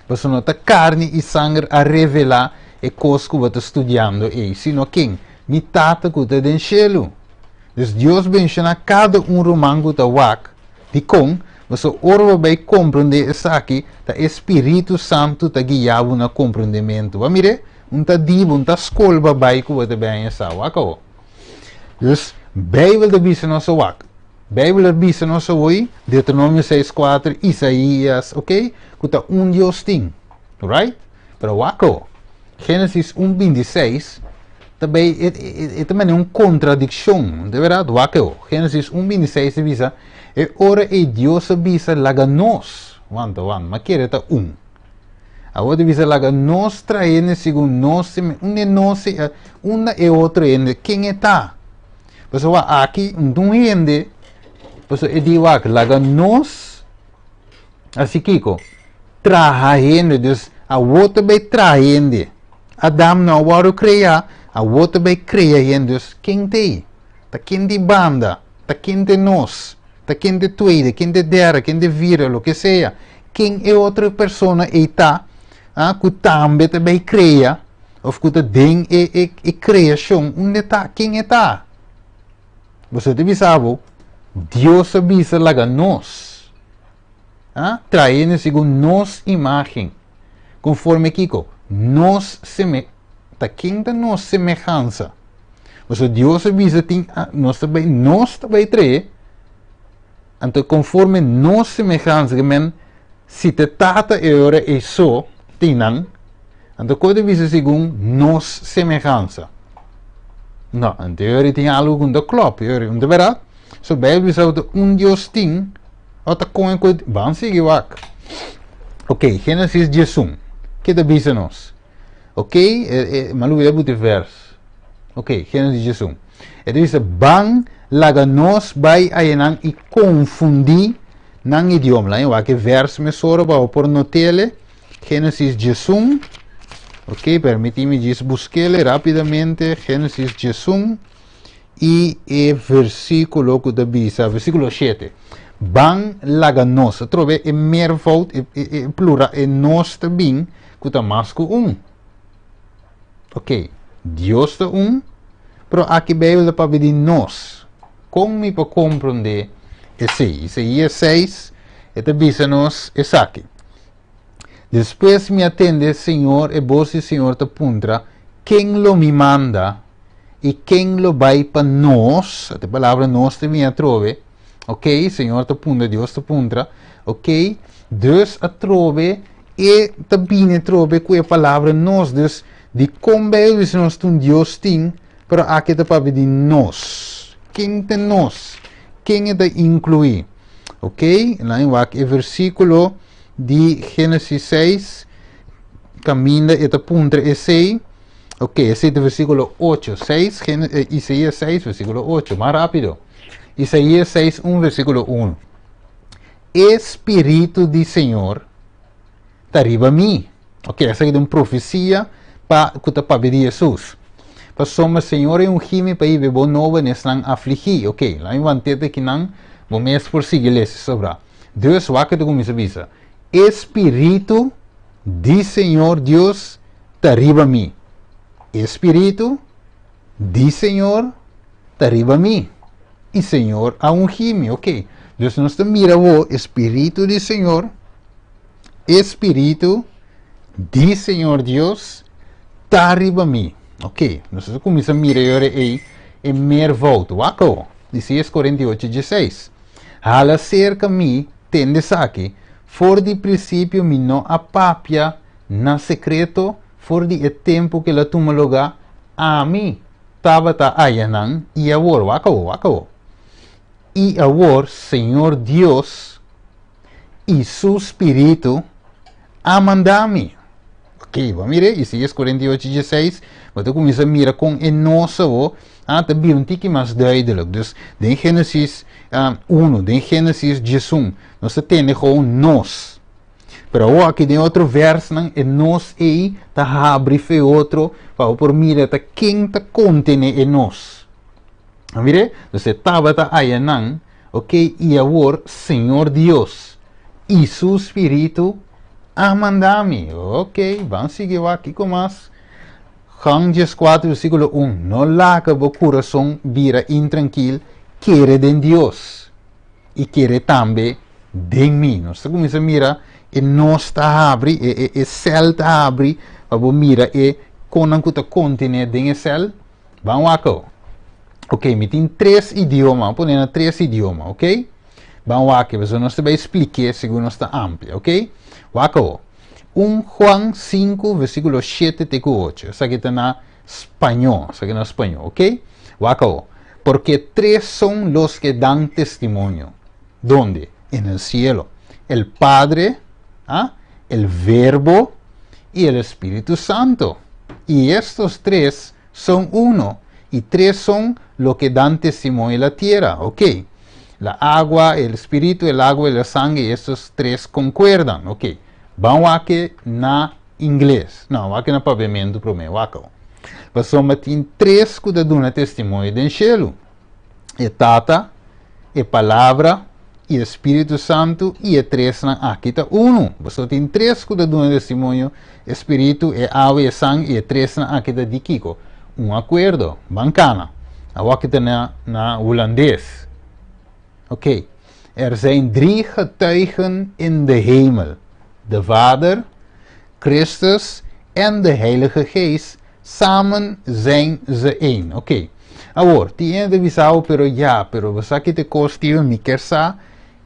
Pasobra no ta karni i sanger a revelá e kos ku bo ta studiando ei, sino ken? Mi Tata ku ta den shelu. Dus Dios benshoná kada un ruman ku ta wak. Dikon? Pasobra ora bo bai komprondé esaki, ta e Spiritu Santu ta guia bo na komprondementu. Bo a mir'é? Un ta di bo, un ta skol bo a bai ku bo ta bin haña sa. Wak awor. Dus, Beibel ta bisa nos wak. Beibel ta bisa nos awor, Deuteronomio 6, 4, Isaías, ok? Ku ta un Dios tin. Right? Pero wak awor. Génesis 1, 26, tambe e tambe un kontradikshon, di berdat? Wak awor. Génesis 1, 26 ta bisa, e ora ei Dios a bisa laga nos, wanta, wanta, m'a kere ta un. Awor ta bisa laga nos traha segun nos, un di nos, un e otro hende, ken e ta? Pasobra aki un hende, pasobra e di wak laga nos, asina kiko, traha hende, dus awor ta bai traha hende. Adam no a wòrdu kreá, awor ta bai krea hende, dus ken t'ei? Ta ken di banda? Ta ken ta nos? Ta ken ta tweede, ken ta derde, ken ta vierde, loke sea. Ken e otro persona ei ta, ah, ku tambe ta bai krea, òf ku ta den e kreashon, unda ta, ken e ta? Bo ta bisa bo, Dios a bisa laga nos. Ah, traha segun nos imágen. Konforme kiko, nos seme, ta ken ta nos semehansa. Pasobra Dios a bisa tin, ah, nos ta bai traha, anto konforme nos semehansa, ke men, si ta tata e ora e so, tinan, anto kon e ta bisa segun nos semehansa. No, anto e tin algu ku no klòp, no ta berdat? So Beibel bisa un Dios tin, ota kon ku ban sigui wak. Ok, Génesis 11. Kiko ta bisa nos? Ok, m'a lubidá e vers. Ok, Génesis 11. E ta ban laga nos bai ayanan i konfundí nan idioma. Laga wak e vers mesora pa por not'é. Génesis 11. Ok, permití mi djis busk'é rápidamente. Génesis 11 i e versíkulo ku ta bisa, versíkulo 7. Ban laga nos. Atrobe e meervoud, e plural, e nos ta bin, ku ta mas ku un. Ok, Dios ta un, pero aki Beibel ta papia di nos. Kon mi por komprondé esei? Isaías 6, e ta bisa nos esaki. Despues mi a tende Señor, e bos di Señor ta puntra, ken lo mi manda i ken lo bai pa nos? E palabra nos ta bin atrobe. Ok, Señor ta puntra, Dios ta puntra. Ok, dus atrobe e ta bin atrobe ku e palabra nos. Dus di kon Beibel bisa nos un Dios tin, pero aki ta papia di nos. Ken ta nos? Ken ta inkluí? Ok, laga wak e versíkulo di Génesis 6, kaminda e ta puntra esei. Ok, esei ta versíkulo 8, 6, Isaías 6, versíkulo 8, mas rápido. Isaías 6, 1, versíkulo 1. E Spiritu di Señor ta riba mi. Ok, esaki ta un profesia pa ku ta papia di Hesus. Pasobra Señor a ungi mi pa hiba bon nobo na esnan afligí. Ok, laga mi want'é akinan, bo mes por sigui lesa sobra. Dus wak ta kuminsá bisa. E Spiritu di Señor Dios ta riba mi. E Spiritu di Señor ta riba mi. I Señor a ungi mi. Ok. Dus nos ta mira e Spiritu di Señor, e Spiritu di Señor Dios ta riba mi. Ok. Nos ta kuminsá mira ei e meervoud. Wak. Isaías 48, 16. Hala serka mi, tende esaki, for di prinsipio mi no a papia na sekreto, for di e tempu ku el a tuma lugá, ami tabata ayanan i awor, wak, wak. I awor, Señor Dios i su Spiritu a manda mi. Ok, ban mira, Isaías 48, 16, bo ta kuminsá mira kon e nos, ah, ta un tiki mas duidelijk. Dus, den Génesis 1, den Génesis 1, nos tin gewoon nos. Pero aki den otro versnan, e nos ei ta habri fe otro, pa por mira ta ken ta kontené e nos. Mira, dus tabata ayanan, ok, i awor, Señor Dios i su Spiritu a manda mi. Ok, ban sigui aki ku mas. Juan 4, versíkulo 1. No laga bo kurason bira intrankil, kere den Dios. I kere tambe den mi. Nos ta kuminsá mira, e nos ta habri, e sèl ta habri, pa mira e Kon ku ta kontené den e sèl? Ban wak. Ok, mi tin tres idioma, pone na tres idioma, ok? Ban wak, pasobra nos ta bai splika segun nos ta amplia, ok? Wak. 1 Juan 5, versíkulo 7 te 8. Esaki ta na spañó, esaki na spañó, ok? Wak. Porque tres son los que dan testimonio. ¿Dónde? En el cielo. El Padre, ¿ah?, el Verbo y el Espíritu Santo. Y estos tres son uno. Y tres son lo que dan testimonio en la tierra. Ok. La agua, el Espíritu, el agua y la sangre, estos tres concuerdan. Ok. Ban wak na ingles. No, wak na papiamentu promé. Wak. Pasobra tin tres ku ta duna testimonio den shelu. E Tata, e Palabra i e Spiritu Santu, i e tresnan aki ta unu. Pasobra tin tres ku ta duna testimonio, e Spiritu, e awa i e sanger, i e tresnan aki ta di kiko? Un akuerdo. Ban kana. Awor aki ta na hulandes. Ok. Er zijn drie getuigen in de hemel. De Vader, Christus en de Heilige Geest. Samen zijn ze één. Ok. Awor, tin hende ta bisa, pero ja, pero bo sa ki ta kos, mi ke sa,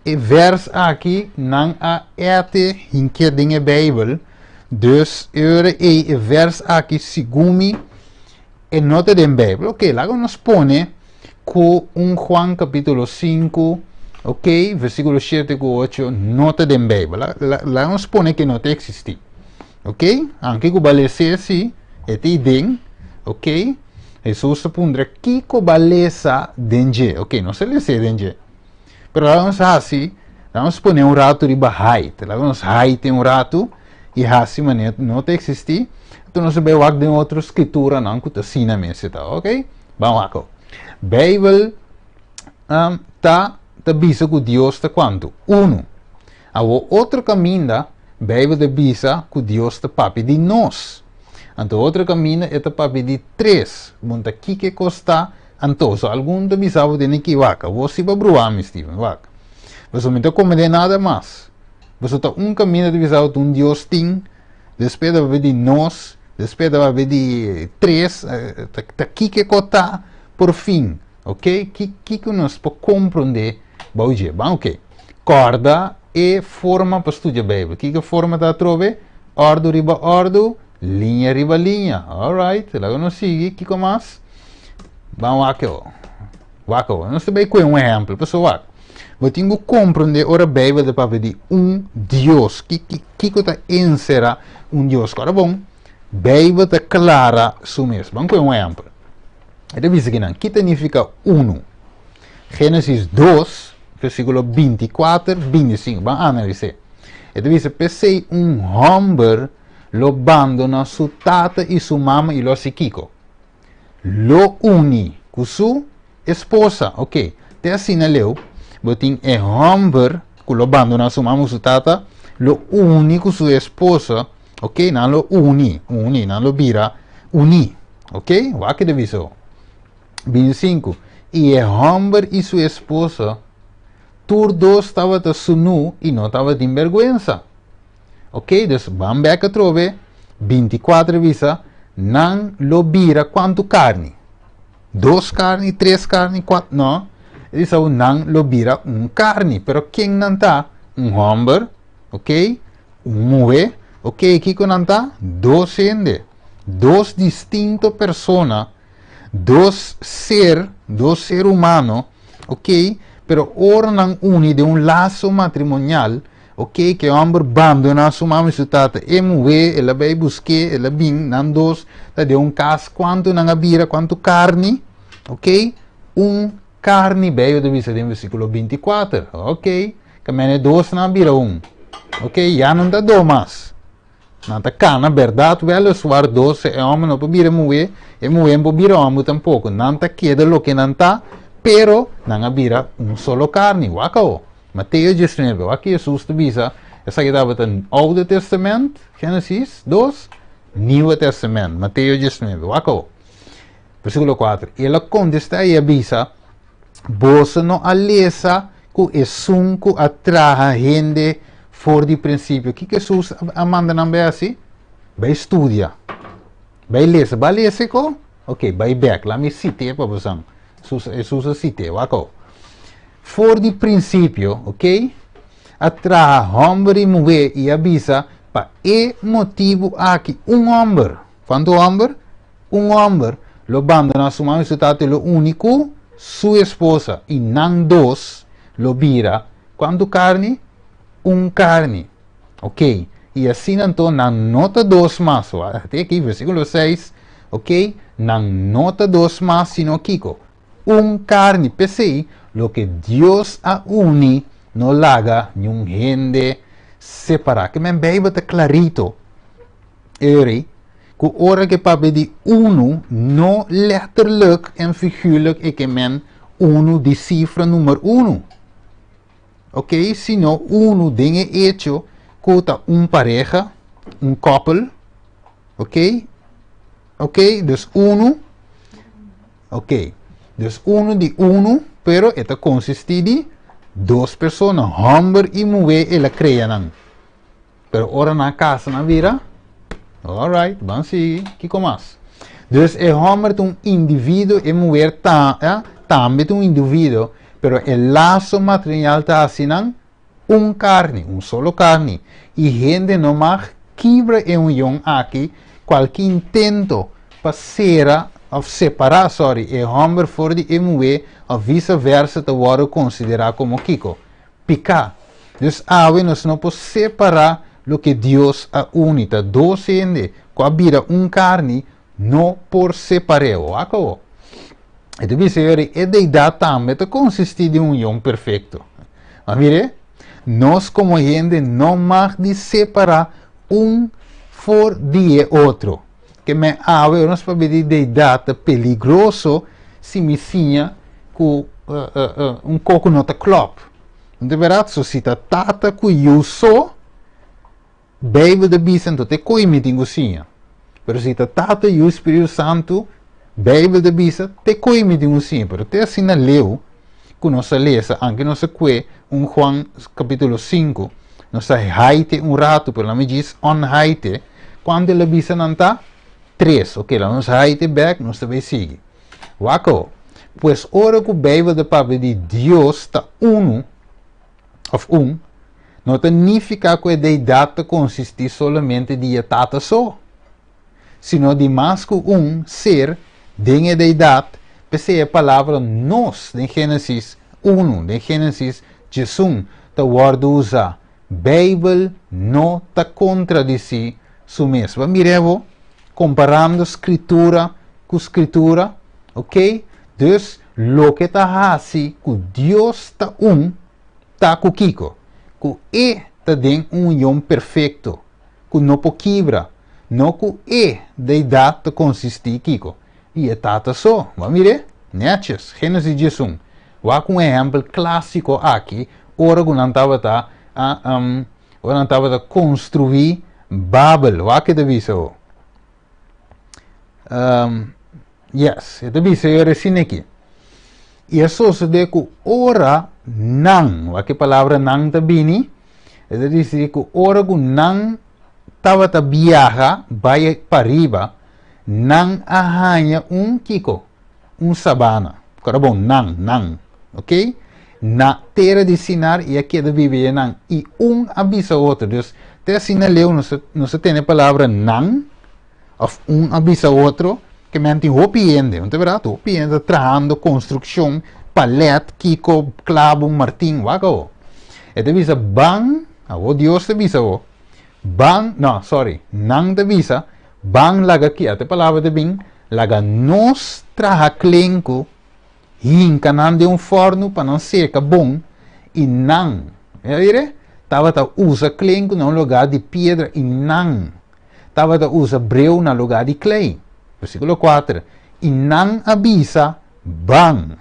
e vers aki nan a ete hinke den e Bijbel. Dus e vers aki segun mi e no ta den Bijbel. Ok, laga nos pone ku 1 Juan kapítulo 5, ok, versíkulo 7 ku 8 no ta den Bijbel. Laga nos pone ku no ta eksistí. Ok? Aunke ku b'a lesa si, e ta den, ok? Jesus a puntra kiko b'a lesa den dje. Ok, no sa lesa den dje. Pero laga nos hasi, laga nos pone un ratu riba hide. Laga nos hide un ratu i hasi manera no ta eksistí. Anto nos bai wak den otro skrituranan ku ta asina mes ta, ok? Ban wak. Bijbel ta bisa ku Dios ta kuantu? Unu. Awor otro kaminda, Bijbel ta bisa ku Dios ta papia di nos. Anto otro kaminda e ta papia di tres. Bon, ta kiko kos ta? Anto, so algun ta bisa bo tin ku wak. Bo si pa brua mi, Steven, wak. Bo no ta komprondé nada mas. Bo ta un kaminda ta bisa un Dios tin, despues ta papia di nos, despues ta papia di tres, ta kiko kos ta por fin, ok? Kiko nos por komprondé? Bon, ok. Kòrda e forma pa studia Bijbel. Kiko forma ta trobe? Òrdu riba òrdu, liña riba liña. Alright, laga nos sigui, kiko mas? Ban wak. Wak. Nos ta bai ku un ehèmpel, pesei wak. Bo tin ku komprondé ora Bijbel ta papia di un Dios. Kiko ta enserá un Dios? Awor bon, Bijbel ta klara su mes. Ban ku un ehèmpel. E ta bisa ku kiko ta nifiká unu? Génesis 2, versíkulo 24, 25. Ban analisá. E ta bisa, p'esei un hòmber lo bandoná su tata i su mama i lo hasi kiko. Lo uni ku su esposa. Ok. Te asina leu, bo tin e hòmber ku lo bandoná su mama i su tata, lo uni ku su esposa. Ok, nan lo uni, uni, nan lo bira uni. Ok, wak e ta bisa. 25. I e hòmber i su esposa, tur dos tabata sunú i no tabatin bèrgwensa. Ok, dus ban bèk atrobe, 24 bisa, nan lo bira kuantu karni? Dos karni, tres karni, kuater, no. Bisa nan lo bira un karni, pero ken nan ta? Un hòmber, ok? Un muhé, ok? Kiko nan ta? Dos hende, dos distinto persona, dos ser humano, ok? Pero ora nan uni den un laso matrimonial, ok? Ku hòmber bandoná su mama i su tata, e muhé, el a bai busk'é, el a bin, nan dos, ta den un kas, kuantu nan a bira, kuantu karni, ok? Un karni, Bijbel ta bisa den versíkulo 24, ok? Ke men dos nan a bira un, ok? Ya no ta dos mas. Nan ta kana, bèrdat, weliswaar dos, e hòmber no por bira muhé, e muhé no por bira hòmber tampoko. Nan ta keda loke nan ta, pero nan a bira un solo karni. Wak. Mateo 19, wak Jesus ta bisa, esaki tabata Oude Testament, Génesis 2, Nieuwe Testament, Mateo 19, wak. Versíkulo 4. El a kontestá i a bisa, boso no a lesa ku esun ku a traha hende for di prinsipio. Kiko Jesus a manda nan bai hasi? Bai studia. Bai lesa, bai lesa ko? Ok, bai bèk, laga mi sit'é pa boso. Hesus a sit'é, wak. For di prinsipio, ok? A traha hòmber i muhé i a bisa pa e motibu aki un hòmber. Kuantu hòmber? Un hòmber lo bandoná su mama i su tata lo uni ku su esposa i nan dos lo bira kuantu karni? Un karni. Ok. I asina anto nan no ta dos mas. Aki, versíkulo 6. Ok. Nan no ta dos mas, sino kiko? Un karni. P'esei, loke Dios a uni, no laga ningun hende separá. Ke men Beibel ta klarito. Eri, ku ora ku papia di unu, no letterlijk en figuurlijk e ke men unu di sifra number 1. Ok? Sino unu den e hecho ku ta un pareha, un koppel. Ok? Ok? Dus unu. Ok. Dus unu di unu, pero e ta konsistí di dos persona, hòmber i muhé, el a krea nan. Pero ora nan kasa nan bira, alright, ban sigui, kiko mas? Dus e hòmber ta un individuo, e muhé ta, eh, tambe ta un individuo, pero e laso matrimonial ta asina un karni, un solo karni. I hende no mag kibra e union aki, kualke intento pa sera òf separá, sorry, e hòmber for di e muhé, òf vice-versa ta wòrdu konsiderá komo kiko? Piká. Dus awe nos no por separá loke Dios a uni. Ta dos hende ku a bira un karni no por separ'é. Wak awo. E ta bisa e deidat tambe ta konsistí di un union perfekto. Ma mire, nos komo hende no mag di separá un for di e otro. Ke men awe nos papia di deidat ta peligroso si mi siña ku un koko no ta klòp. No ta bèrdat? So si ta tata ku yu so, Beibel ta bisa anto te koi mi tin ku siña. Pero si ta Tata, Yu, Spiritu Santu, Beibel ta bisa te koi mi tin ku siña. Pero te asina leu ku nos a lesa, aunke nos a kue un Juan kapítulo 5, nos a haite un ratu, pero lami djis on haite, kuantu el a bisa nan ta? Tres. Ok, laga nos haite bèk, nos ta bai sigui. Wak awo. Pues ora ku Beibel ta papia di Dios ta unu, òf un, no ta nifiká ku e deidat ta konsistí solamente di e Tata so, sino di mas ku un ser den e deidat. P'esei e palabra nos den Génesis 1, den Génesis 11 ta wòrdu usá. Beibel no ta kontradisí su mes. Bo a mira bo komparando Skritura ku Skritura? Ok, dus loke ta hasi ku Dios ta un ta ku kiko? Ku e ta den un union perfekto, ku no por kibra, no ku e deidat ta konsistí kiko? Di e Tata so. Bo a mir'é? Nètjes. Génesis 11. Wak un ehèmpel klásiko aki ora ku nan tabata a ora nan tabata konstruí Babel. Wak ke ta bisa bo. Yes, e ta bisa yo resien aki. I a sosodé ku ora nan, wak e palabra nan ta bini, e ta disi ku ora ku nan tabata biaha bai pariba, nan a haña un kiko? Un sabana. Kora bon, nan, nan. Ok? Na tera di Sinar i a keda biba einan. I un a bisa otro. Dus, te asina leu nos nos a tene palabra nan, òf un a bisa otro, ke men tin hopi hende, no ta bèrdat? Hopi hende ta trahando konstrukshon, palèt, kiko, klabu, martin, wak awo. E ta bisa ban, awo Dios ta bisa awo, ban, no, sorry, nan ta bisa, ban laga ki, ata e palabra ta bin, laga nos traha klenku, hinka nan den un fòrnu pa nan seka bon, i nan, mira dire, tabata usa klenku na un lugá di piedra i nan tabata usa breu na lugá di klei. Versíkulo 4, I nan a bisa, Ban!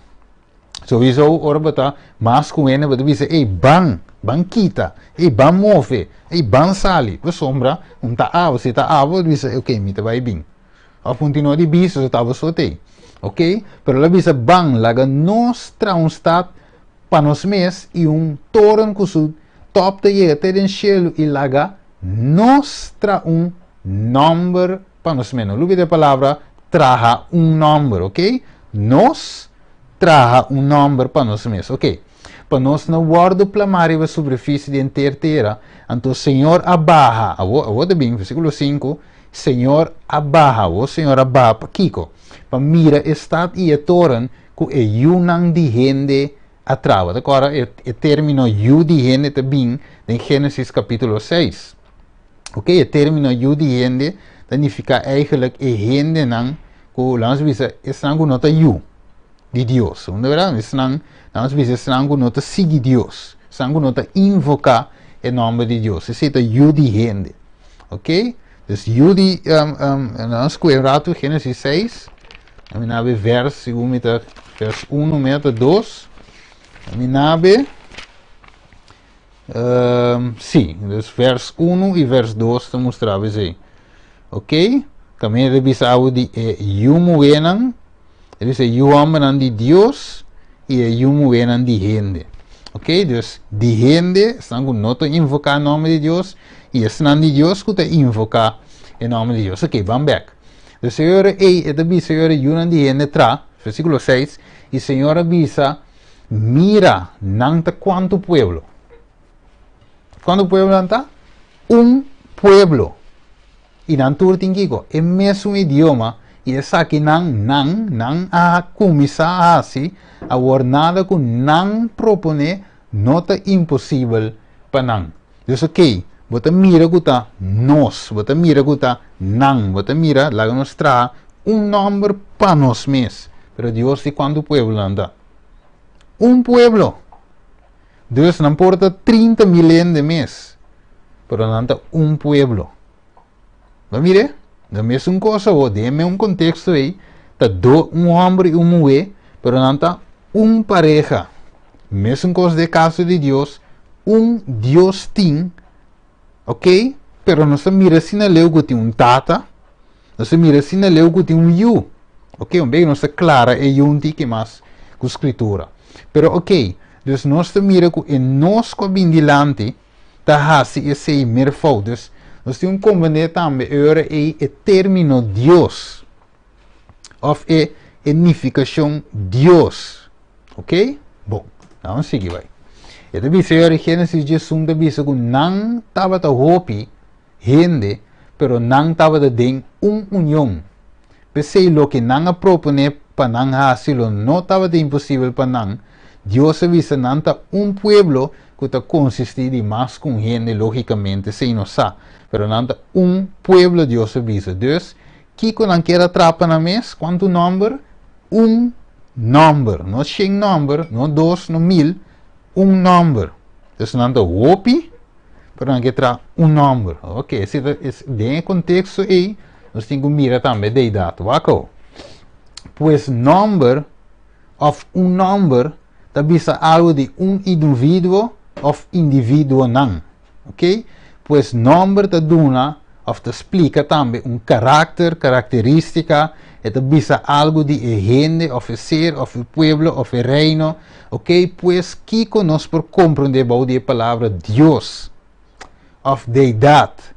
Souiso ora bo ta mas ku hende bo ta bisa, Ey, ban! Ban kita! Ey, ban move! Ey, ban sali! Pasobra un ta abo, si ta abo bo ta bisa, Ok, mi ta bai bin. Òf un tin no di bisa, so ta abo so t'ei. Ok? Pero el a bisa, Ban, laga nos traha un stat pa nos mes i un toren ku su tòp ta yega te den shelu i laga nos traha un nòmber. pa nos mes. No lubida e palabra traha un nòmber, ok? Nos traha un nòmber pa nos mes, ok? Pa nos no wòrdu plamá riba superfisie di henter tera, anto Señor a baha, awor, awor ta bin, versíkulo sinku, Señor a baha, awor Señor a baha pa kiko? Pa mira e stat i e toren ku e yunan di hende a traha. Ta kòrda e, e término yu di hende ta bin den Génesis kapítulo seis. Ok, e término yu di hende ta nifiká eigenlijk e hendenan ku, laga nos bisa, esnan ku no ta yu di Dios. Unda berdad? Esnan, laga nos bisa, esnan ku no ta sigui Dios, esnan ku no ta invoká e nòmber di Dios. Esei ta yu di hende. Ok? Dus yu di, um, um, laga nos kue un ratu Génesis 6, mi nabe vers, segun mi ta vers 1, mi ta 2, mi nabe, Um, sí, dus vers 1 i vers 2 ta mustra esei. Ok? Tambe ta bisa awo di e yu muhénan, e bisa yu hòmbernan di Dios i e yu muhénan di hende. Ok? Dus di hende, esnan ku no ta invoká nòmber di Dios, i esnan di Dios ku ta invoká e nòmber di Dios. Ok, ban bèk. Dus Señor ei, e ta bisa e yunan di hende tra, versíkulo 6, i Señor a bisa, Mira, nan ta kuantu pueblo? Kuantu pueblo nan ta? Un pueblo. I nan tur tin kiko? E mesun idioma, i esaki nan, nan, nan a kuminsá hasi, awor nada ku nan proponé no ta imposibel pa nan. Dus okey, bo ta mira ku ta nos, bo ta mira ku ta nan, bo ta mira, laga nos traha un nòmber pa nos mes. Pero Dios di kuantu pueblo nan ta? Un pueblo. Dus nan por ta 30 mil hende mes, pero nan ta un pueblo. Bo mire? Na mesun kos awor, den e un konteksto ei, ta do un hòmber i un muhé, pero nan ta un pareha. Mesun kos den e kaso di Dios, un Dios tin, ok, pero nos ta mira asina leu ku tin un tata, nos ta mira asina leu ku tin un yu. Ok, un bes nos ta klara e yu un tiki mas ku Skritura. Pero ok, dus nos ta mira ku e nos ku a bin dilanti, ta hasi esei mer fout. Dus, nos tin un komprendé tambe e ora ei e término Dios òf e e nifikashon Dios. Ok? Bon, laga nos sigui bai. E ta bisa e ora Génesis 11 ta bisa ku nan tabata hopi hende, pero nan tabata den un union. P'esei loke nan a proponé pa nan hasi lo no tabata imposibel pa nan. Dios a bisa nan ta un pueblo ku ta konsistí di mas ku un hende, lógikamente, esei nos sa, pero nan ta un pueblo, Dios a bisa. Dus, kiko nan kier a trapa nan mes? Kuantu nòmber? Un nòmber. No shen nòmber, no dos, no mil, un nòmber. Dus nan ta hopi, pero nan ke traha un nòmber. Ok, esei ta, es, den e konteksto ei, nos tin ku mira tambe deidat. Wak awo. Pues nòmber òf un nòmber ta bisa algu di un individuo òf individuonan. Ok? Pues nòmber ta duna òf ta splika tambe un karakter, karakterístika, e ta bisa algu di e hende òf e ser òf e pueblo òf e reino. Ok? Pues kiko nos por komprondé bou di e palabra Dios òf deidat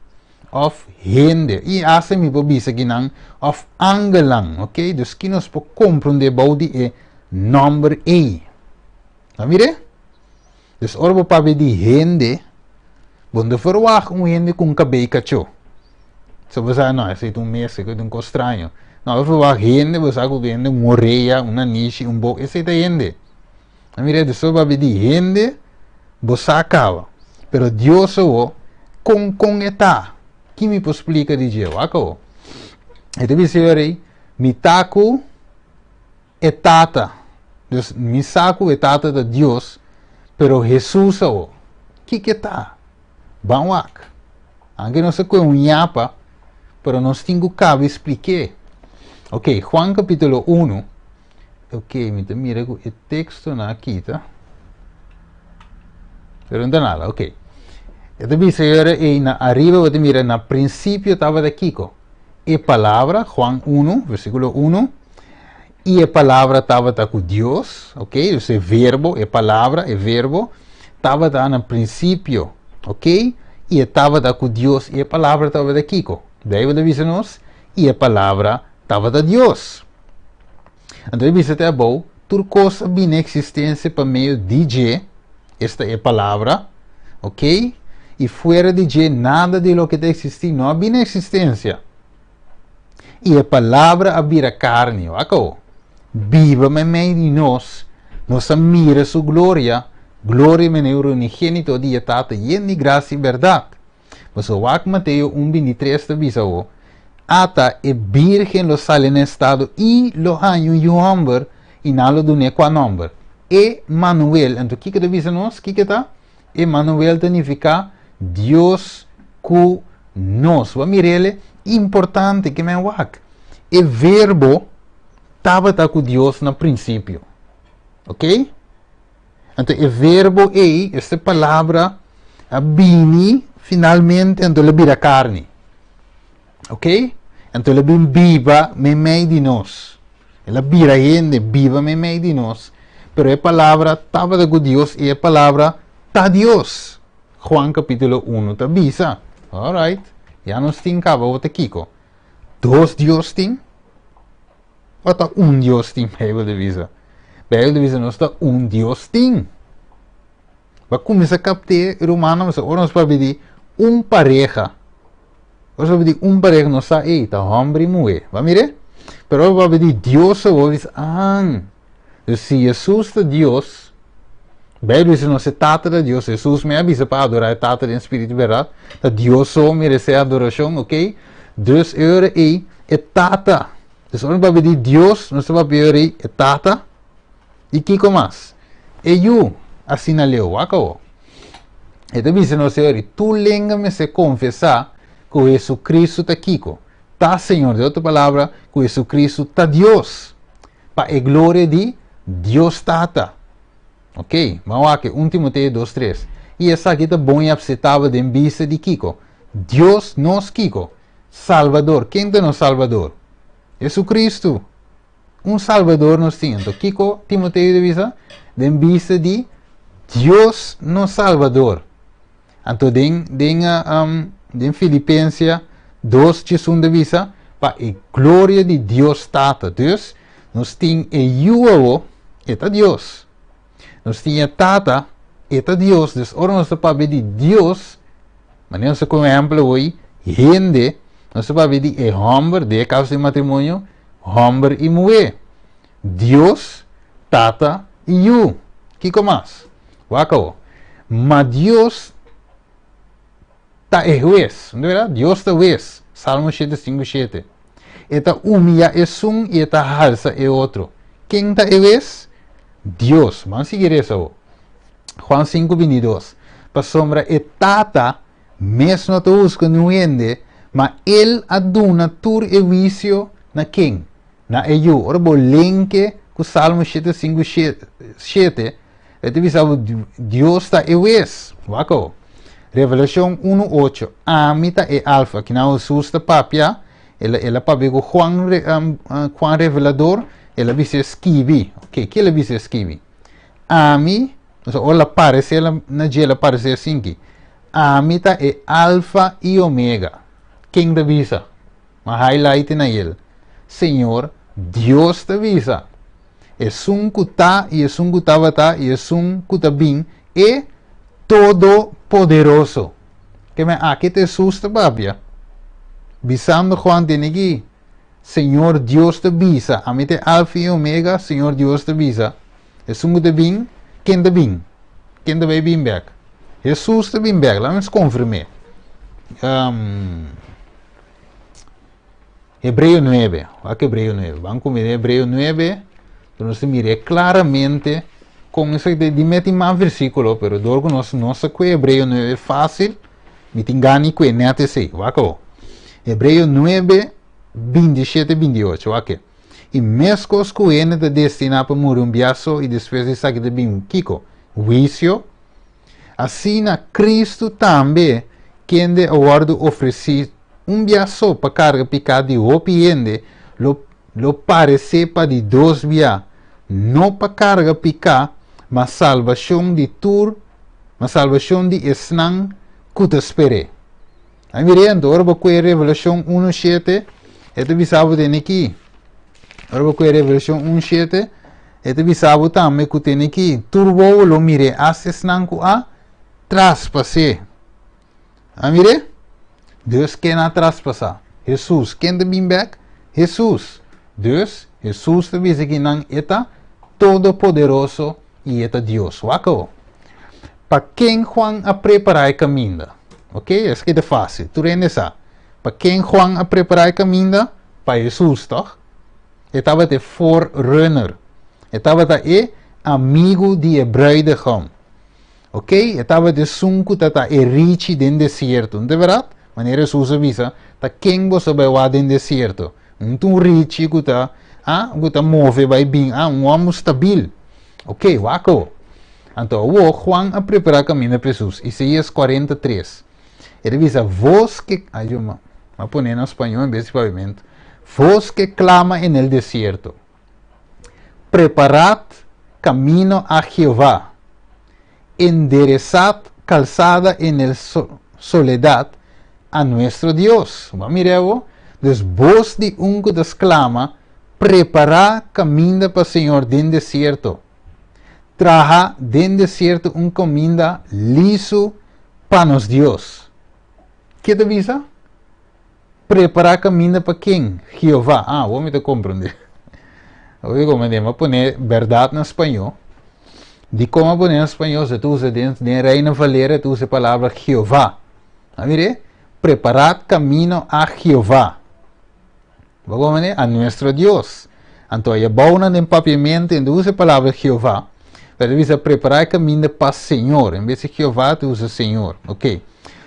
òf hende? I asta mi por bisa kinan òf angelnan. Ok? Dus ki nos por komprondé bou di e nòmber ei? A mir'é? Dus ora bo papia di hende, bo no ta verwagt un hende ku un kabei kachó. So bo sa, no, esei ta un mester, esei ta un kos straño. No, bo verwagt hende, bo sa ku hende un orea, un nanishi, un boka, esei ta hende. A mira, dus ora bo papia di hende, bo sa kaba. Pero Dios awor, kon kon e ta? Ki mi por splika di dje? Wak awor. E ta bisa e rei, Mi ta ku. E Tata. Dus mi sa ku e Tata ta Dios, pero Hesus awo, kiko e ta? Ban wak. Anke nos ta kohe un yapa, pero nos tin ku kaba splik'é. Ok, Juan kapítulo unu. Ok, mi ta mira ku e tekstonan a kita. Pero no ta nada, ok. E ta bisa e ora ei na ariba bo ta mira na prinsipio tabata kiko? E palabra, Juan unu, versíkulo unu. I e Palabra tabata ku Dios, ok, dus e Verbo, e Palabra, e Verbo, tabata na prinsipio, ok, i e tabata ku Dios, i e Palabra tabata kiko? Beibel ta bisa nos, I e Palabra tabata Dios. Anto e bisa te abou, Tur kos a bini eksistensia pa medio di dje, esta e Palabra, ok? I fuera di dje nada di loke ta eksistí no a bini eksistensia. I e Palabra a bira karni, wak awo, biba meimei di nos, nos a mira su gloria, gloria manera unigénito di e Tata yen di grasia i bèrdat. Pasobra wak Mateo un 23 ta bisa awo, Ata e bírgen lo sali na estado i lo haña un yu hòmber, i nan lo dun'é kua nòmber? Emanuel. Anto kiko ta bisa nos? Kiko ta? Emanuel ta nifiká Dios ku nos. Bo a mir'el? Importante ke men wak. E Verbo tabata ku Dios na prinsipio. Oké? Anto e Verbo ei, este Palabra, a bini finalmente, anto el a bira karni. Ok? Anto el a bin biba meimei di nos. El a bira hende, biba meimei di nos. Pero e Palabra tabata ku Dios i e Palabra ta Dios. Juan kapítulo 1 ta bisa. Alright. Ya nos tin kaba bo ta kiko? Dos Dios tin? O ta un Dios tin? Bijbel ta bisa. Bijbel ta bisa nos ta un Dios tin. Ba kuminsá kapt'é, rumannan, pasobra ora nos papia di un pareha, ora nos papia di un pareha nos sa, ey, ta hòmber i muhé. Ba mir'é? Pero ora papia di Dios awor, bisa, aan, dus si Hesus ta Dios, Bijbel bisa nos e Tata ta Dios, Hesus mes a bisa pa adorá e Tata den spiritu i bèrdat, ta Dios so meresé adorashon, okey? Dus e ora ey, e Tata, dus ora nos papia di Dios, nos ta papia e ora ey, e Tata, I kiko mas? E yu, asina leu, wak awor. E ta bisa nos e ora, tur lenga mester konfesá ku Hesu-Kristu ta kiko? Ta Señor. Den otro palabra, ku Hesu-Kristu ta Dios, pa e gloria di Dios Tata. Ok, ban wak e 1 Timoteo 2, 3. I esaki ta bon i apsetabel den bista di kiko? Dios nos kiko? Salbador. Ken ta nos Salbador? Hesu-Kristu. Un Salbador nos tin. Anto kiko Timoteo ta bisa? Den bista di Dios nos Salbador. Anto den den um, den Filipensia 2:11 ta bisa pa e gloria di Dios Tata. Dus nos tin e Yu awo, e ta Dios. Nos tin e Tata, e ta Dios. Dus ora nos ta papia di Dios, manera nos ta koe un ehempel awor, hende, nos ta papia di e hòmber, den e kaso di matrimonio, Hòmber i muhé. Dios, Tata i Yu. Kiko mas? Wak awor. Ma Dios ta e hues. No ta berdad? Dios ta hues. Salmo 105, 7. E ta humiyá esun i e ta halsa e otro. Ken ta e hues? Dios. Ban sigui resa awor. Juan 5, 22. Pasobra e Tata Mes no ta husga niun hende, ma El a duna tur e huisio na ken? Na e Yu. Ora bo lenke ku Salmo 105, 7, e ta bisa bo Dios ta e hues. Wak awo. Revelashon 1, 8, Ami ta e Alfa. Kinan Hesus ta papia, el el a papia ku Juan, Juan Revelador, el a bis'é skibi. Oke, ke el a bis'é skibi? Ami, Entonces, ora el a parece na dje, el a parece asinki. Ami ta e Alfa i Omega. Ken ta bisa? Ma highlight na el. Señor Dios ta bisa. Esun ku ta i esun ku tabata i esun ku ta bin, e Todopoderoso. Ke men aki ta Hesus ta papia. Bisando Juan tene ki, Señor Dios ta bisa, ami ta e Alfa i Omega, Señor Dios ta bisa. Esun ku ta bin, ken ta bin? Ken ta bai bin bek? Hesus ta bin bek. Laat nos konfirm'é. Um, Hebreo 9. Wak Hebreo 9. Ban kuminsá Hebreo 9. Pero nos ta mir'é klaramente kon esaki ta. Di meti mas versíkulo, pero dor ku nos no sa kue Hebreo 9 fásil, mi tin gana di kue nèt esei. Wak awor. Hebreo 9, 27, 28. Wak e. I meskos ku hende ta destiná pa muri un bia so i despues di esaki ta bin kiko? Huisio. Asina Kristu tambe, kende a wòrdu ofresí un bia so pa karga piká di hopi hende, lo lo paresé pa di dos bia, no pa karga piká, ma salbashon di tur, ma salbashon di esnan ku ta sper'é. A mir'é anto, ora bo kue Revelashon 1:7, E ta bisa bo den aki. Ora bo kue Revelashon 1, 7, e ta bisa bo tambe ku tene aki, tur wowo lo mir'é, asta esnan ku a traspas'é. A mir'é? Dus ken a traspasá? Hesus. Ken ta bin bèk? Hesus. Dus, Hesus ta bisa ki nan e ta Todopoderoso i e ta Dios. Wak awor. Pa ken Juan a prepará e kaminda? Ok, esaki ta fásil. Tur hende sa. Pa ken Juan a prepará e kaminda? Pa Hesus, tòg? E tabata e forerunner. E tabata e amigu di e bruidegom. Ok, e tabata esun ku ta ta e richi den desierto. No ta bèrdat? Manera Hesus a bisa, Ta ken boso bai wak den desierto? Un ta un richi ku ta, ah, ku ta move bai bin, ah, un hòmber stabil. Ok, wak awor. Anto awor Juan a prepará kaminda pa Hesus. Isaías 43. E ta bisa, Vos ke, ay yo, m'a pone na spañó en bes di papiamentu. Vos ke klama en el desierto. Preparad camino a Jehová, enderezad calzada en el soledad a nuestro Dios. Bo a mira bo? Dus bos di un cu ta sclama, Prepara caminda pa Señor den desierto. Traha den desierto un caminda liso pa nos Dios. Ke ta bisa? Prepará kaminda pa ken? Jehová. Ah, awor mi ta komprendé. Awor mi ta komprendé. Mi a pone bèrdat na spañó. Dikon a pone na spañó? Se ta usa den, den Reina Valera ta usa e palabra Jehová. A mir'é? Preparad camino a Jehová. Bo komprendé? A nuestro Dios. Anto e bounan den papiamentu e no ta usa e palabra Jehová, pero e ta bisa prepará e kaminda pa Señor. En bes di Jehová ta usa Señor. Ok.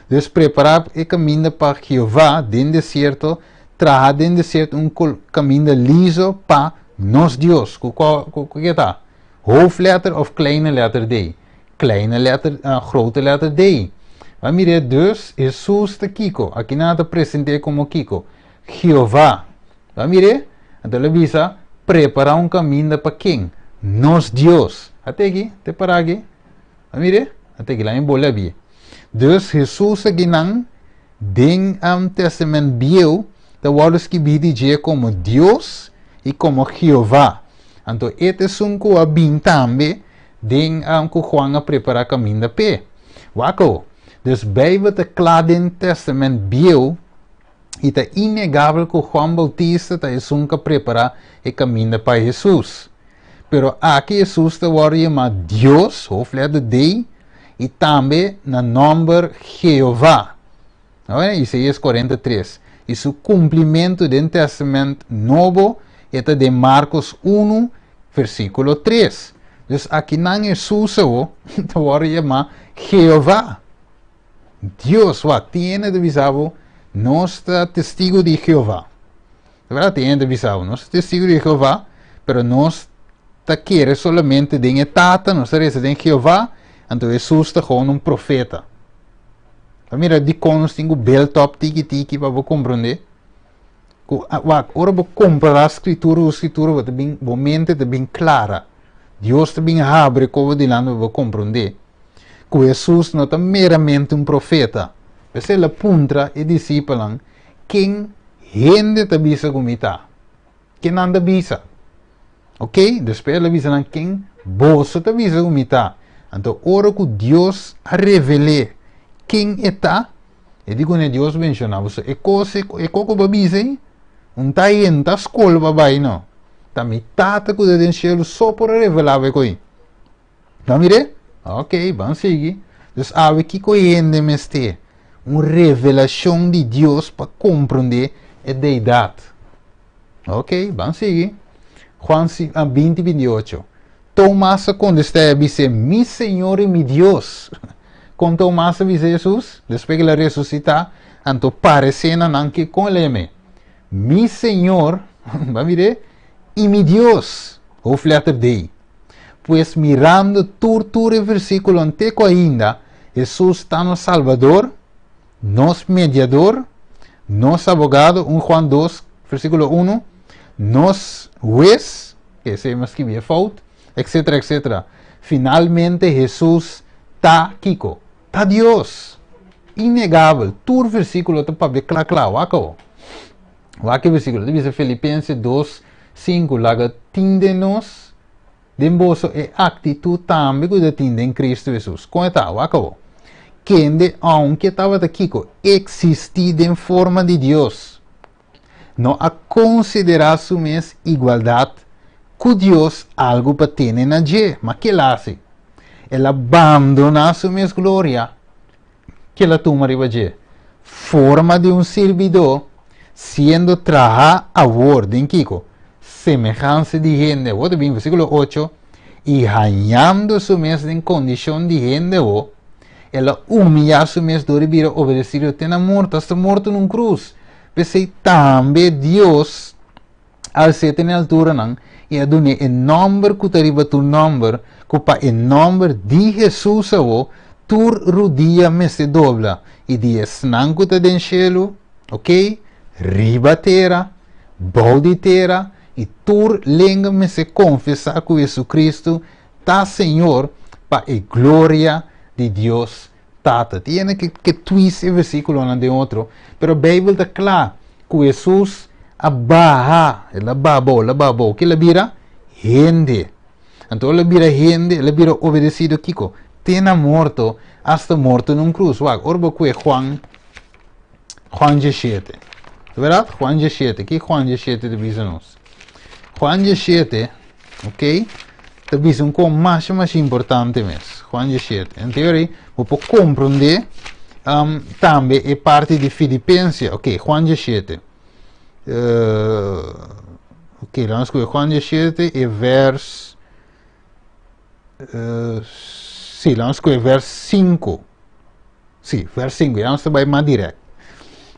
Dus prepará e kaminda pa Jehová den desierto, traha den desierto un kaminda liso pa nos Dios. Ku kua, ku ke ta? Hoofdletter of kleine letter D? Kleine letter, grote letter D. Ba mira dus Hesus ta kiko? Aki nan ta present'é komo kiko? Jehová. Bo a mir'é? Anto el a bisa, Prepará un kaminda pa ken? Nos Dios. Ate aki, te pará aki. Bo a mir'é? Ate aki, laña bole abí. Dus Hesus aki nan, den Testament Bieu, ta wòrdu skibí di dje komo Dios i komo Jehová. Anto e ta esun ku a bin tambe den ku Juan a prepará kaminda p'e. Wak awo. Dus Beibel ta kla den Testament Bieu I ta innegabel ku Juan Bautista ta esun ku a prepará e kaminda pa Hesus. Pero aki Hesus ta wòrdu yamá Dios, hoofdletter D, i tambe na nòmber Jehová. Isaías 43. I su kumplimentu den Tèstamènt Nobo e ta den Markos 1, versíkulo 3. Dus akinan Hesus awor ta wòrdu yamá Jehová. Dios, wak, tin hende ta bisa bo, nos ta testigo di Jehová. Ta berdad, tin hende ta bisa bo, nos ta testigo di Jehová, pero nos ta kere solamente den e Tata, nos ta reza den Jehová, anto Hesus ta gewoon un profeta. Ta mira dikon nos tin ku build up tiki tiki pa bo komprondé. Ku, wak, ora bo kompará Skritura ku Skritura, bo ta bin, bo mente ta bin klara. Dios ta bin habri kobo dilanti pa bo komprondé. Ku Hesus no ta meramente un profeta. P'esei el a puntra e disipelnan, Ken hende ta bisa ku mi ta? Ken nan ta bisa? Oke, despues el a bisa nan, Ken boso ta bisa ku mi ta? Anto ora ku Dios a revel'é ken e ta, e di kuné Dios menshoná boso, E kos, e kos ku bo a bisa ei, un ta yenta skol pa bai no. Ta mi Tata ku ta den shelu so por a revelá bo e kos ei. Nan mir'é? Ok, ban sigui. Dus awe kiko hende mester? Un revelashon di Dios pa komprondé e Deidat. Ok, ban sigui. Juan 20, 28. Tomas a kontestá i a bis'é, Mi Señor i mi Dios! Kon Tomas a bisa Hesus? Despues ku el a resusitá, anto paresé na nan ke kon el a yam'é? Mi Señor, ban mir'é, i mi Dios! Hoofdletter D. Pues mirando tur tur e versíkulonan te ku ainda, Hesus ta nos Salbador, nos Mediador, nos Abogado, 1 Juan 2, versíkulo 1, nos Hues, ke esei mi a skibi e fout, etcétera, etcétera. Finalmente Hesus ta kiko? Ta Dios! Innegabel, tur versíkulo ta papia kla kla, wak awo. Wak e versíkulo, ta bisa Filipense 2, 5, laga tin den nos, den boso e aktitut tambe ku tin den Kristu Hesus. Kon e ta? Wak awor. Kende, aunke tabata kiko, eksistí den forma di Dios, no a konsiderá su mes igualdat ku Dios algu pa tene na dje, ma kiko el a hasi? El a bandoná su mes gloria, ku el a tuma riba dje, forma di un sirbidó, siendo trahá awor, den kiko, semehansa di hende. Awor bin versíkulo 8, i hañando su mes den kondishon di hende, el a humiliá su mes dor di bira obedesido te na morto, asta morto na krus. P'esei tambe Dios a hals'é na alturanan i a dun'é e nòmber ku ta riba tur nòmber, ku pa e nòmber di Hesus awor tur rudia mester dobla i di esnan ku ta den shelu, ok, riba tera, bou di tera, i tur lenga mester konfesá ku Hesukristu ta Señor pa e gloria di Dios Tata. Tin ku twist e versíkulonan den otro, pero Beibel ta kla ku Hesus a baha, el a baha, el a baha, ku el a bira hende. Anto el a bira hende, el a bira obedesido kiko, te na morto, asta morto na krus. Wak, ora bo Juan, Juan 17. Ta berdat? Juan 17. Kiko Juan 17 ta bisa nos? Juan 17, ok? Ta bisa un kos mas mas importante mes. Juan 17. En teoria, bo por komprondé tambe e parti di Filipenses. Ok, Juan 17. Ok, ban skohe Juan 17 i vers. Sí, ban skohe vers 5. Sí, vers 5. Ya nos bai mas direkto.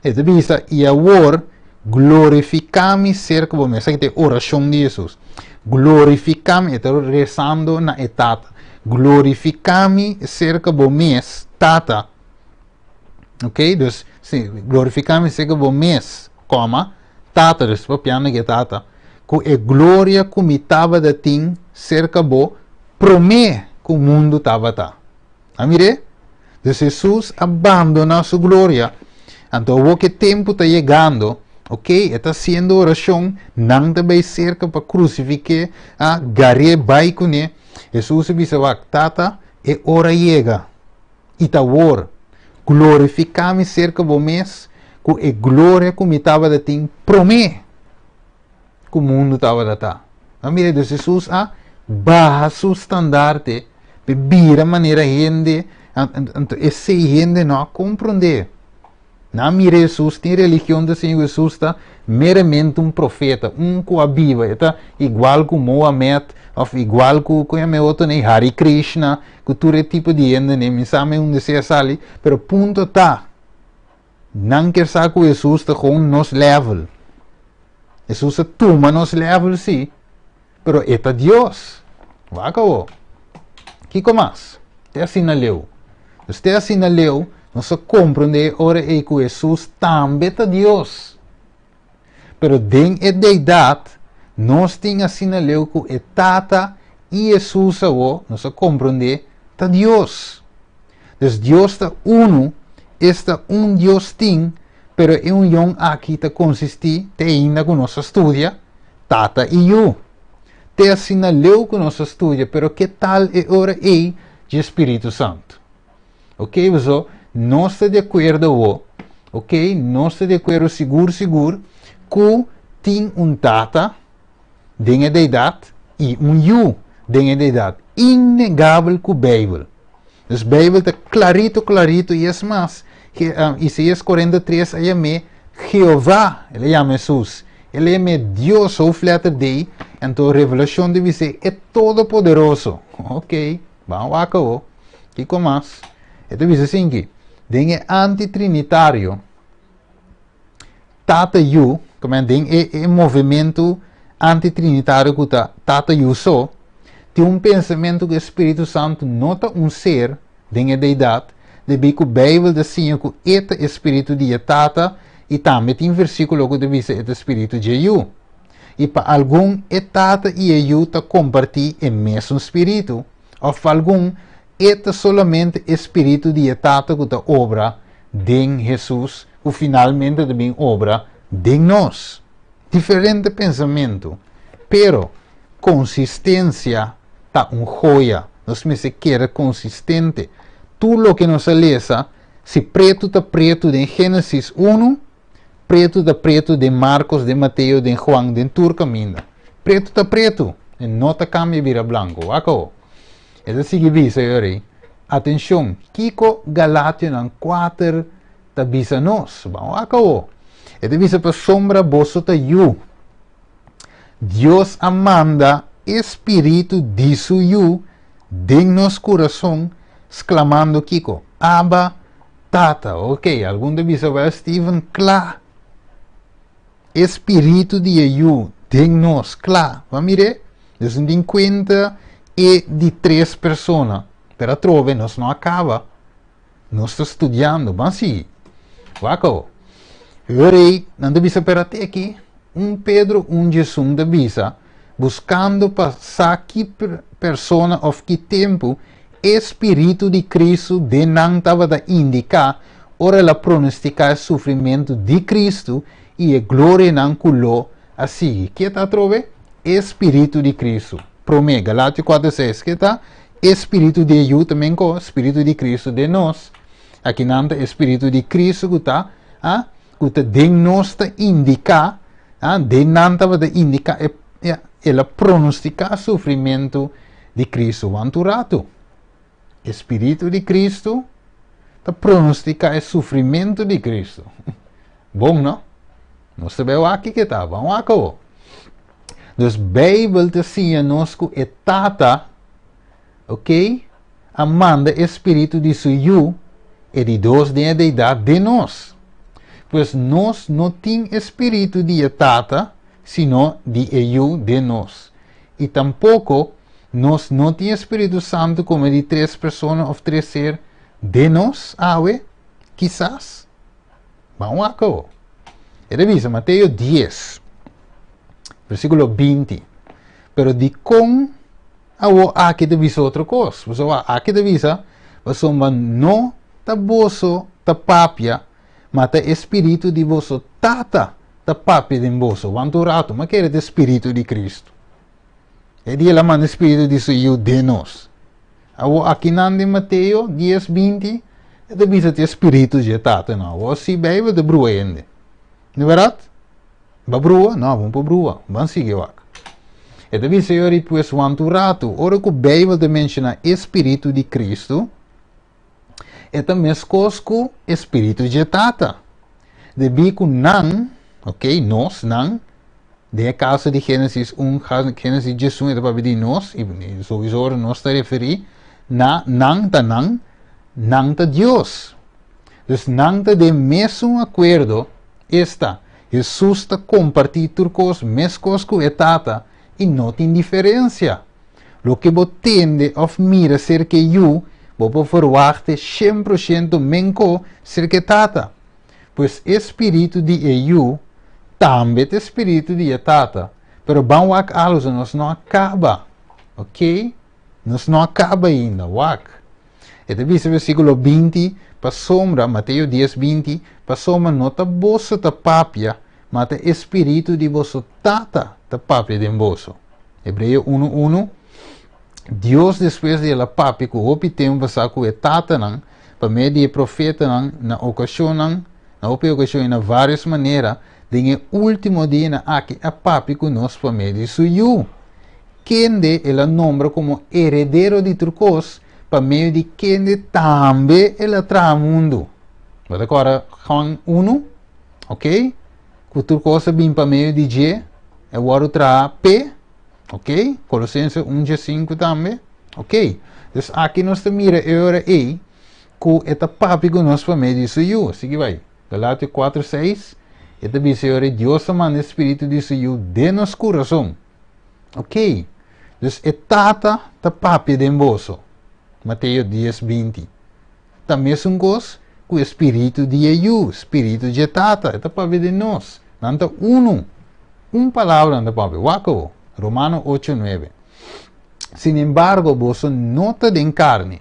E ta bisa, i awor glorifiká mi serka bo mes. Esaki ta orashon di Hesus. Glorifiká mi, ta resando na e Tata. Glorifiká mi serka bo mes, Tata. Ok? Dus, sí, glorifiká mi serka bo mes, koma, Tata, dus papiando ku Tata. Ku e gloria ku mi tabatin serka bo, promé ku mundu tabata. A mira? Dus Hesus a bandoná su gloria. Anto, ku tempu ta yegando, ok, ta hasiendo orashon, nan ta bai serka pa krusifik'é, a gar'é bai kuné. Hesus a bisa, Tata, e ora a yega. I ta awor, glorifiká mi serka bo mes, ku e gloria ku mi tabatin promé ku mundu tabata. A mira, dus Hesus a baha su standarte, bira manera hende, anto esei hende no a komprondé. Nan a mira Hesus, tin religion di Señor Hesus ta meramente un profeta, un ku a biba, ta igual ku Mohamed, òf igual ku e otro ne Hare Krishna, ku tur tipo di hende ne, mi sa unda esei sali, pero punto ta, nan ke sa ku Hesus ta ku nos level. Hesus a tuma nos level sí, pero e ta Dios. Wak awor. Kiko mas? Te asina leu. Te asina leu, nos a komprondé ora ei ku Hesus tambe ta Dios. Pero den e deidat, nos tin asina leu ku e Tata i Hesus awor, nos a komprondé, ta Dios. Dus Dios ta uno, esta un Dios tin, pero e union aki ta konsistí, te ainda ku nos a studia, Tata i Yu. Te asina leu ku nos a studia, pero ke tal e ora ei di Spiritu Santu? Ok, so, nos ta di akuerdo, ok, nos ta di akuerdo sigur sigur ku tin un Tata den e deidat i un Yu den e deidat. Innegabel ku Beibel. Dus Beibel ta klarito, klarito, i es mas, Isaías 43 a yam'é Jehová, el a yama Hesus. El a yam'é Dios, hoofdletter D, anto Revelashon ta bisa e Todopoderoso. Ok, ban wak. Kiko mas? E ta bisa asin'aki, den e antitrinitario, Tata Yu, komo den e movementu antitrinitario ku ta Tata Yu so, tin un pensamentu ku Spiritu Santu no ta un ser den e deidat, debí ku Beibel ta siña ku e ta Spiritu di Tata i tambe tin versíkulo ku ta bisa e ta Spiritu di Yu. I pa algun e Tata i e Yu ta kompartí e mesun Spiritu, òf pa algun e ta solamente e Spiritu di Tata ku ta obra den Hesus, ku finalmente tambe obra Den nos. Diferente pensamentu. Pero konsistensia ta un joya. Nos mester keda konsistente. Tur loke nos a lesa, si pretu ta pretu den Génesis 1, pretu ta pretu den Marcos, den Mateo, den Juan, den tur kaminda. Pretu ta pretu. E no ta kambia bira blanku. Wak awo. E ta sigui bisa yori. Atenshon, kiko Galationan 4 ta bisa nos? Ban wak awo. E ta bisa: "Pasobra boso ta yu. Dios a manda e spiritu di su yu den nos kurason, sklamando kiko? Abba, Tata." Ok, algun ta bisa: "Well, Steven, kla. E spiritu di e yu den nos, kla." Ban mira, dus tin kuenta e di tres persona. Pero atrobe, nos no a kaba. Nos ta studiando, ban sigui. Wak. Rei, nan ta bisa, pero te aki, 1 Pedro 1:11 ta bisa: "Buskando pa sa ki persona òf ki tempu e spiritu di Kristu den nan tabata indiká ora el a pronostiká e sufrimentu di Kristu i e glorianan ku lo a sigui." Kiko ta atrobe? E spiritu di Kristu. Promé, Galatio 4:6, kiko ta? E spiritu di yu tambe ku spiritu di Kristu den nos. Aki nan ta e spiritu di Kristu ku ta, ah, ku ta den nos ta indiká, ah, den nan tabata indiká, e, el a pronostiká sufrimentu di Kristu. Wanta un ratu. E spiritu di Kristu ta pronostiká e sufrimentu di Kristu. Bon, no? Nos ta bai aki ku ta, ban wak. Dus Beibel ta siña nos ku e Tata, ok? A manda e spiritu di su yu, e di dos den deidat, den nos. Pues nos no tin spiritu di Tata, sino di e yu den nos. I tampoko nos no tin Spiritu Santu komo di tres persona òf tres ser den nos, awe, kisas. Ban wak. E ta bisa Mateo 10, versíkulo 20. Pero di kon awo aki ta bisa otro kos? Boso aki ta bisa: "Pasobra no ta boso ta papia, ma ta spiritu di boso Tata ta papia den boso." Wanta un ratu, ma kere ta spiritu di Kristu. E di el a manda spiritu di su yu den nos. Awo aki nan di Mateo 10, 20, e ta bisa ta spiritu di Tata, no. Awo si Beibel ta brua hende. No berdat? Ba brua? No, ban pa brua. Ban sigui wak. E ta bisa yori: pues wanta un ratu. Ora ku Beibel ta menshoná spiritu di Kristu, e ta meskos ku spiritu di Tata. Debí ku nan, ok, nos, nan, den kaso di Génesis 1, Génesis 1, e ta di nos, i sowieso nos ta referí na nan ta nan, nan ta Dios. Dus nan ta den mesun akuerdo, esta, Hesus ta kompartí tur kos, meskos ku e Tata, i no tin diferensia. Loke bo tende òf mira serka yu, bo por verwacht 100% menko serka Tata. Pues spiritu di e yu, tambe ta spiritu di Tata. Pero ban wak algo, nos no a kaba. Ok? Nos no a kaba ainda, wak. E ta bisa versíkulo 20, pasobra, Mateo 10, 20, "Pasobra no ta boso ta papia, ma ta spiritu di boso Tata ta papia den boso." Hebreo 1, 1. Dios, despues di el a papia ku hopi tempu pasá ku e tatanan, pa medio di profetanan na okashon, na hopi okashon na vários manera, den e último dianan aki a papia ku nos pa medio di su yu, kende el a nombra komo heredero di tur kos, pa medio di kende tambe el a traha mundu. Mas awor, Juan 1, ok? Ku tur kos a bin pa medio di dje, i a traha p'e, ok? Kolosensenan 1, 5 tambe, ok? Anto, aki nos mira e ora ei, ku e ta papia ku nos pa medio di su yu. Sigui bai. Galatio 4, 6, e ta bisa: "Dios a manda spiritu di su yu den nos kurason." Ok? Dus e Tata ta papia den boso. Mateo 10, 20. Ta mesun kos ku spiritu di yu, spiritu di Tata, ta papia den nos. Nan ta unu. Un palabra nan ta papia. Wak. Romano 8, 9. "Sin embargo, boso no ta den karni,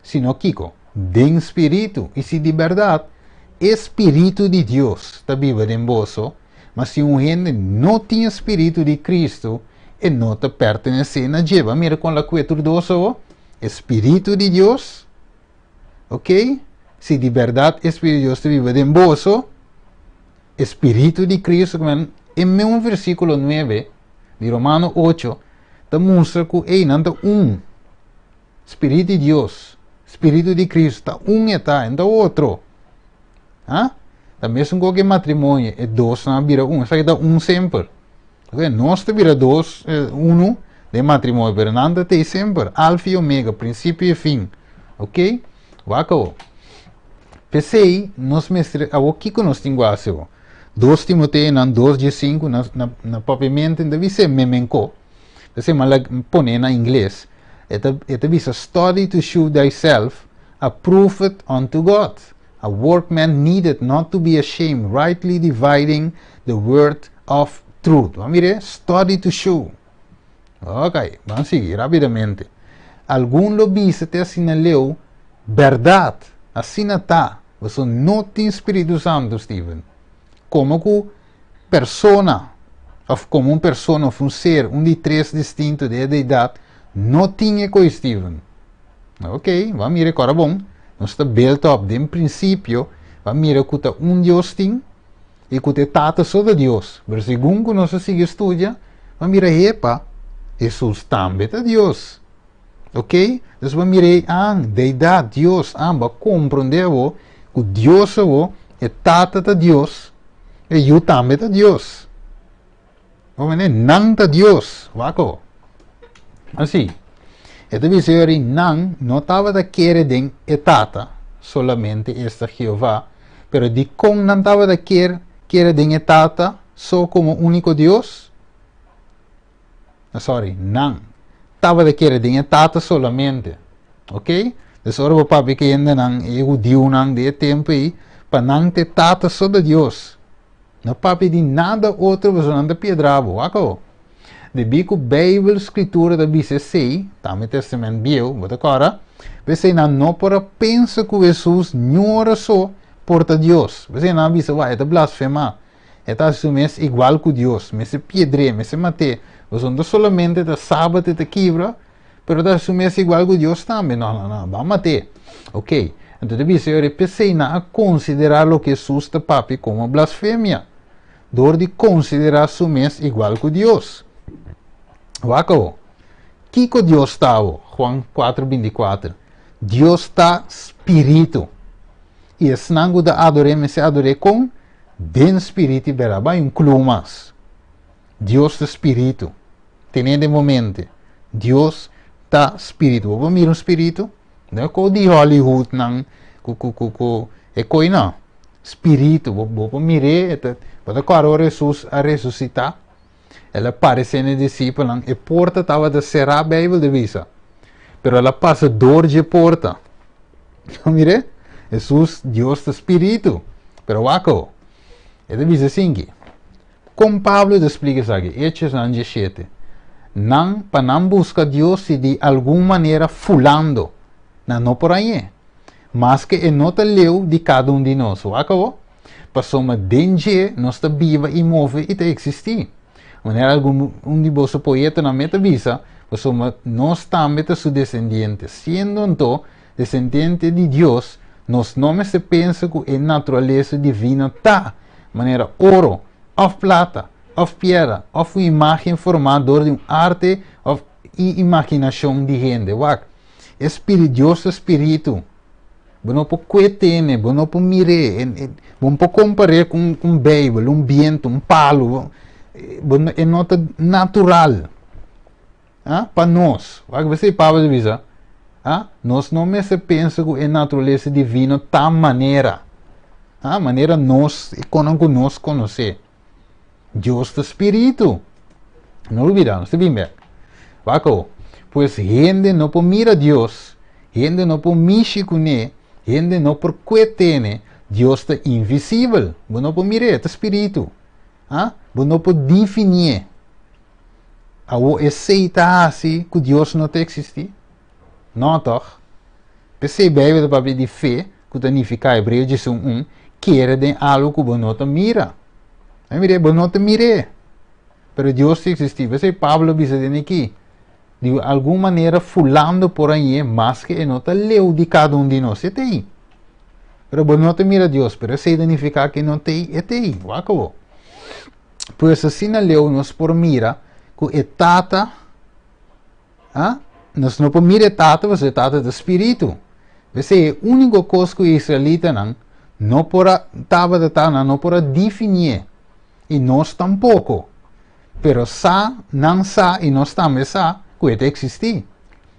sino kiko? Den spiritu. I si di berdat, E spiritu di Dios ta biba den boso, ma si un hende no tin e spiritu di Kristu, e no ta pertenesé na dje. Bo mira kon el a kue tur dos awo? E spiritu di Dios, ok? Si di bèrdat e spiritu di Dios ta biba den boso, e spiritu di Kristu, e mesun versíkulo 9 di Romano 8 ta mustra ku ei nan ta un. Spiritu di Dios, spiritu di Kristu ta un e ta, e no ta otro. Ha? Ta mesun ku e matrimonio, e dosnan a bira un, esaki ta un semper. Ok, nos ta bira dos, eh, uno den matrimonio, pero nan ta tei semper, alfa i omega, prinsipio i fin. Ok? Wak awo. P'esei nos mester, awo kiko nos tin ku hasi awo? Dos Timoteonan dos diesinku na na na papiamento ta bisa memenko. P'esei mi a pone na ingles. E ta e ta bisa study to shew thyself approved unto God, a workman needed not to be ashamed, rightly dividing the word of truth. Bo a mira e? Study to show. Ok, ban sigui rapidamente. Algun lo bisa te asina leu, Bèrdat, asina ta, boso no tin Spiritu Santu, Steven. Komo ku persona, òf komo un persona òf un ser, un di tres distinto di e deidat, no tin e koi, Steven. Ok, ban mira e kòrda bon. Nos ta build up den prinsipio, ban mira ku ta un Dios tin i ku ta e Tata so ta Dios. Pero segun ku nos a sigui studia, ban mira, hepa, Hesus tambe ta Dios. Ok? Dus bo mira ei an, deidat, Dios, an, bo a komprondé awor ku Dios awor, e Tata ta Dios, e Yu tambe ta Dios. Bo mende, nan ta Dios. Wak awor. Asi, e ta bisa yori nan no tabata kere den e Tata solamente, esta Jehová, pero dikon nan tabata kier kere den e Tata so komo úniko Dios? Sorry, nan tabata kere den e Tata solamente. Ok? Dus ora bo papia ku hendenan, e hudiunan di e tempu ei, pa nan ta e Tata so ta Dios. No papia di nada otro pasobra nan ta piedra bo. Wak awo. Debí ku Beibel Skritura ta bisa esei, tambe Tèstamènt Bieu, bo ta kòrda? P'esei nan no por a pensa ku Hesus niun ora so por ta Dios. P'esei nan a bisa, Wak, e ta blasfemá. E ta hasi su mes igual ku Dios. Mester piedr'é, mester mat'é. Pasobra no ta solamente ta sabat e ta kibra, pero ta hasi su mes igual ku Dios tambe. No, no, no, ban mat'é. Oké. Anto ta bisa yori, p'esei nan a konsiderá loke Hesus ta papia komo blasfemia, dor di konsiderá su mes igual ku Dios. Wak awo. Kiko Dios ta awo? Juan kuater bintikuater. Dios ta Spiritu, i esnan ku ta ador'é mester ador'é kon? Den spiritu i bèrdat. Bai un clue mas. Dios ta spiritu. Tene den bo mente. Dios ta spiritu. Bo por mira un spiritu? No e ko di Hollywood nan ku ku ku ku e koi no. Spiritu. Bo bo por mir'é. E ta bo ta kòrda ora Hesus a resusitá? El a paresé na e disipelnan. E porta tabata será, Beibel ta bisa. Pero el a pasa dor dje porta. Bo mir'é? Hesus, Dios ta spiritu. Pero wak awo. E ta bisa asinki. Kon Pablo ta splika esaki? Hechosnan 17. Nan, pa nan buska Dios si di algun manera fulando, nan no por hañ'é. Maske e no ta leu di kada un di nos. Wak awo. Pasobra den dje nos ta biba i move i ta eksistí. Manera algun un di boso poetanan me ta bisa, pasobra nos tambe ta su desendiente. Siendo anto desendiente di Dios, nos no mester pensa ku e naturalesa divino ta manera oro òf plata òf piedra òf un imágen formá dor di un arte òf i imaginashon di hende. Wak, e spiri Dios ta spiritu. Bo no por kue tene, bo no por mir'é, bo no por kompar'é ku un beibel, un bientu, un palu. Bo no, e no ta natural. Ah, pa nos. Wak p'esei Pablo ta bisa, ah, nos no mester pensa ku e naturalesa divino ta manera, ah, manera nos, e konan ku nos konosé. Dios ta spiritu. No lubida, nos ta bin bek. Wak awo. Pues hende no por mira Dios, hende no por mishi kuné, hende no por kue tene. Dios ta invisibel. Bo no por mir'é, e ta spiritu. Ah, bo no por definié. Awo esei ta hasi ku Dios no ta eksistí? No, tòg? P'esei Beibel ta papia di fe, ku ta nifiká, Hebreo 11, un, Kere den algu ku bo no ta mira. Ai mira, bo no ta mir'é. Pero Dios ta eksistí. P'esei Pablo a bisa den aki, di algun manera fulando por hañ'é maske e no ta leu di kada un di nos. E ta ei. Pero bo no ta mira Dios, pero esei ta nifiká ku e no ta ei. E ta ei. Wak awor. Pues asina leu nos por mira ku e Tata, ah, nos no por mira e Tata pasobra e Tata ta spiritu. P'esei e úniko kos ku e israelitanan no por a tabata ta nan no por a definié i nos tampoko. Pero sa nan sa i nos tambe sa ku e ta eksistí.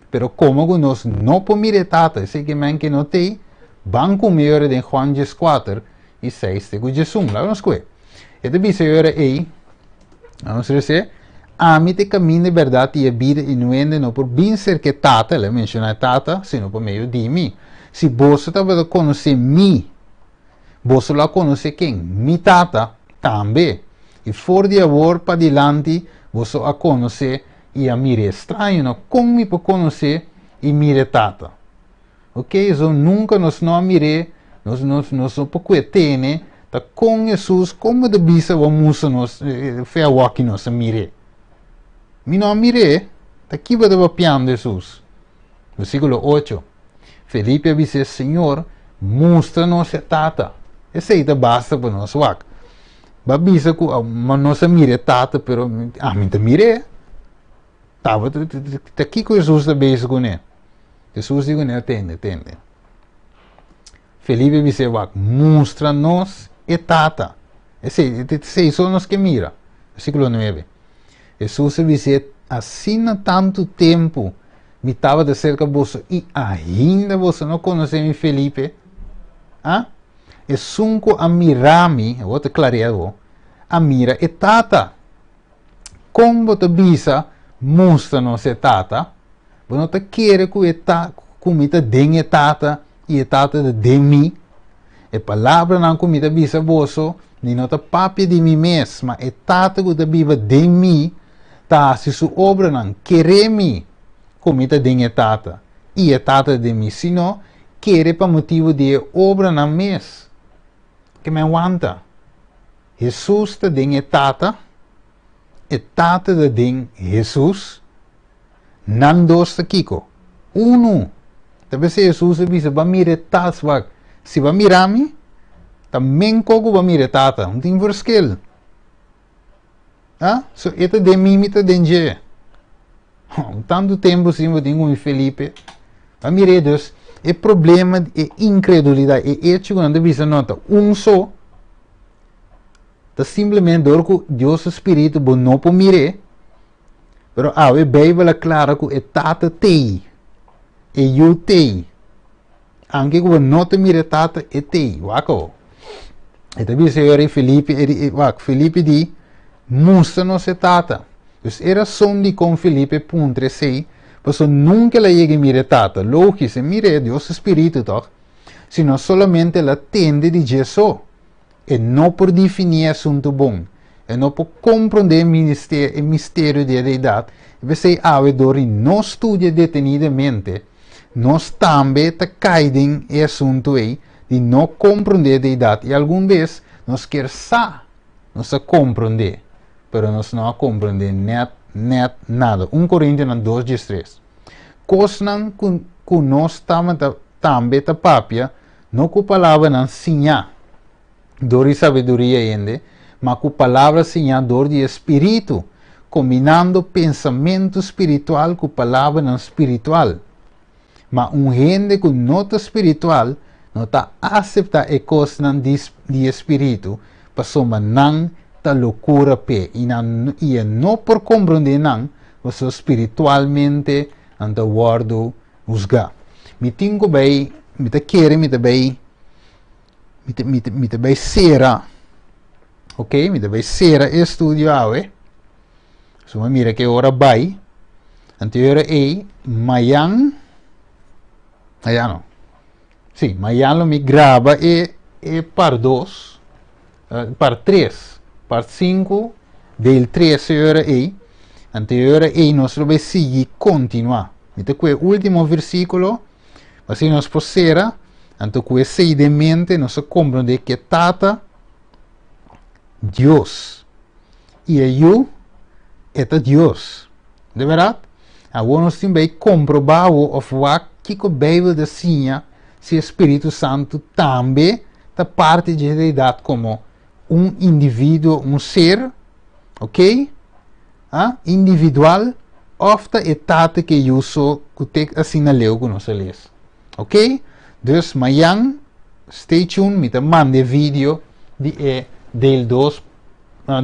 Pero komo ku nos no por mira e Tata, esei ke men ke no t'ei, ban ku mi ora den Juan 14 i 6 te ku 11. Laga nos kue. E ta bisa e ora ei, nos resé, Ami ta e kaminda, e bèrdat i e bida, i no hende no por bin serka e Tata, el a menshoná e Tata, sino pa medio di mi. Si boso tabata konosé mi, boso lo a konosé ken? Mi Tata tambe. I for di awor padilanti boso a konosé i a mir'é. Straño, no? Kon mi por konosé i mira e Tata? Ok, so nunka nos no a mir'é, nos nos nos no por kue tene, ta kon Hesus, kon bo ta bisa bo a mustra nos fe awoki nos a mir'é? Mi no a mir'é, ta ki bo ta papiando Hesus? Versíkulo 8, Felipe a bis'é, Señor, mustra nos e Tata, esei ta basta pa nos wak. Bo a bisa ku nos a mira e Tata, pero ami ta mir'é. Tabata ta kiko Hesus ta bezig kuné? Hesus di kuné, Tende, tende. Felipe bis'é, Wak, mustra nos e Tata. Esei, esei so nos ke mira. Versíkulo 9. Hesus a bis'é, Asina tantu tempu mi tabata serka boso i ainda boso no konosé mi, Felipe? A? Esun ku a mira mi, awor ta klarea awor, a mira e Tata. Kon bo ta bisa, Mustra nos e Tata? Bo no ta kere ku e ta ku mi ta den e Tata i e Tata ta den mi? E palabranan ku mi ta bisa boso, mi no ta papia di mi mes, ma e Tata ku ta biba den mi ta hasi su obranan. Kere mi ku mi ta den e Tata i e Tata ta den mi, sino kere pa motibu di e obranan mes. Ke mi a wanta. Hesus ta den e Tata, e Tata ta den Hesus, nan dos ta kiko? Unu! Ta p'esei Hesus a bisa, Ba mira e Tata, wak, si bo a mira mi, ta menko ku bo a mira e Tata, no tin verschil. Ah, so e ta den mi, mi ta den dje. Tantu tempu sin bo tin ku mi Felipe. Ba mira dus e problema e inkredulidat, e echo ku nan ta bisa no ta un so, ta simplemente dor ku Dios su spiritu bo no por mir'é, pero awe Beibel a klara ku e Tata t'ei, e Yu t'ei. Anke ku bo no ta mira e Tata, e t'ei. Wak awo. E ta bisa e ora ei Felipe, e di, wak, Felipe di, Mustra nos e Tata. Dus e rason dikon Felipe puntra esei, pasobra nunka el a yega mira e Tata. Logis, e mir'é, Dios su spiritu, tòg? Sino solamente el a tende di dje so. E no por definí e asuntu bon. E no por komprondé e e misterio di e Deidat. I p'esei awe dor di no studia detenidamente, nos tambe ta kai den e asuntu ei di no komprondé e Deidat. I algun bes nos kier sa nos a komprondé, pero nos no a komprondé nèt nèt nada. Un Korintionan 2 diestres. Kosnan ku ku nos tabata tambe ta papia no ku palabranan siñá dor di sabiduria hende, ma ku palabra siñá dor di e Spiritu, kombinando pensamentu spiritual ku palabranan spiritual. Ma un hende ku no ta spiritual no ta aseptá e kosnan di di e Spiritu, pasobra nan ta lokura p'e, i nan i e no por komprondé nan, pasobra spiritualmente nan ta wòrdu husgá. Mi tin ku bai, mi ta kere mi ta bai, mi ta, mi ta, mi ta bai sera, ok, mi ta bai sera e estudio awe. So mi mira ke ora bai, anto e ora ei, mayan, mayan no, si, mayan lo mi graba e, e par dos, par tres, par sinku, del tres e ora ei, anto e ora ei nos lo bai sigui kontinuá. Mi ta kue último versíkulo, asina nos por sera, Anto ku esei den mente nos a komprondé ku e Tata, Dios, i e Yu, e ta Dios. De bèrdat? Awor nos tin bai komprobá awor òf wak kiko Beibel ta siña si e spiritu santu tambe ta parti dje deidat komo un individuo, un ser, ok, a, individual, òf ta e Tata ku e Yu so ku te asina leu ku nos a lesa. Ok, dus mayan stay tuned, mi ta manda e video di e deel 2,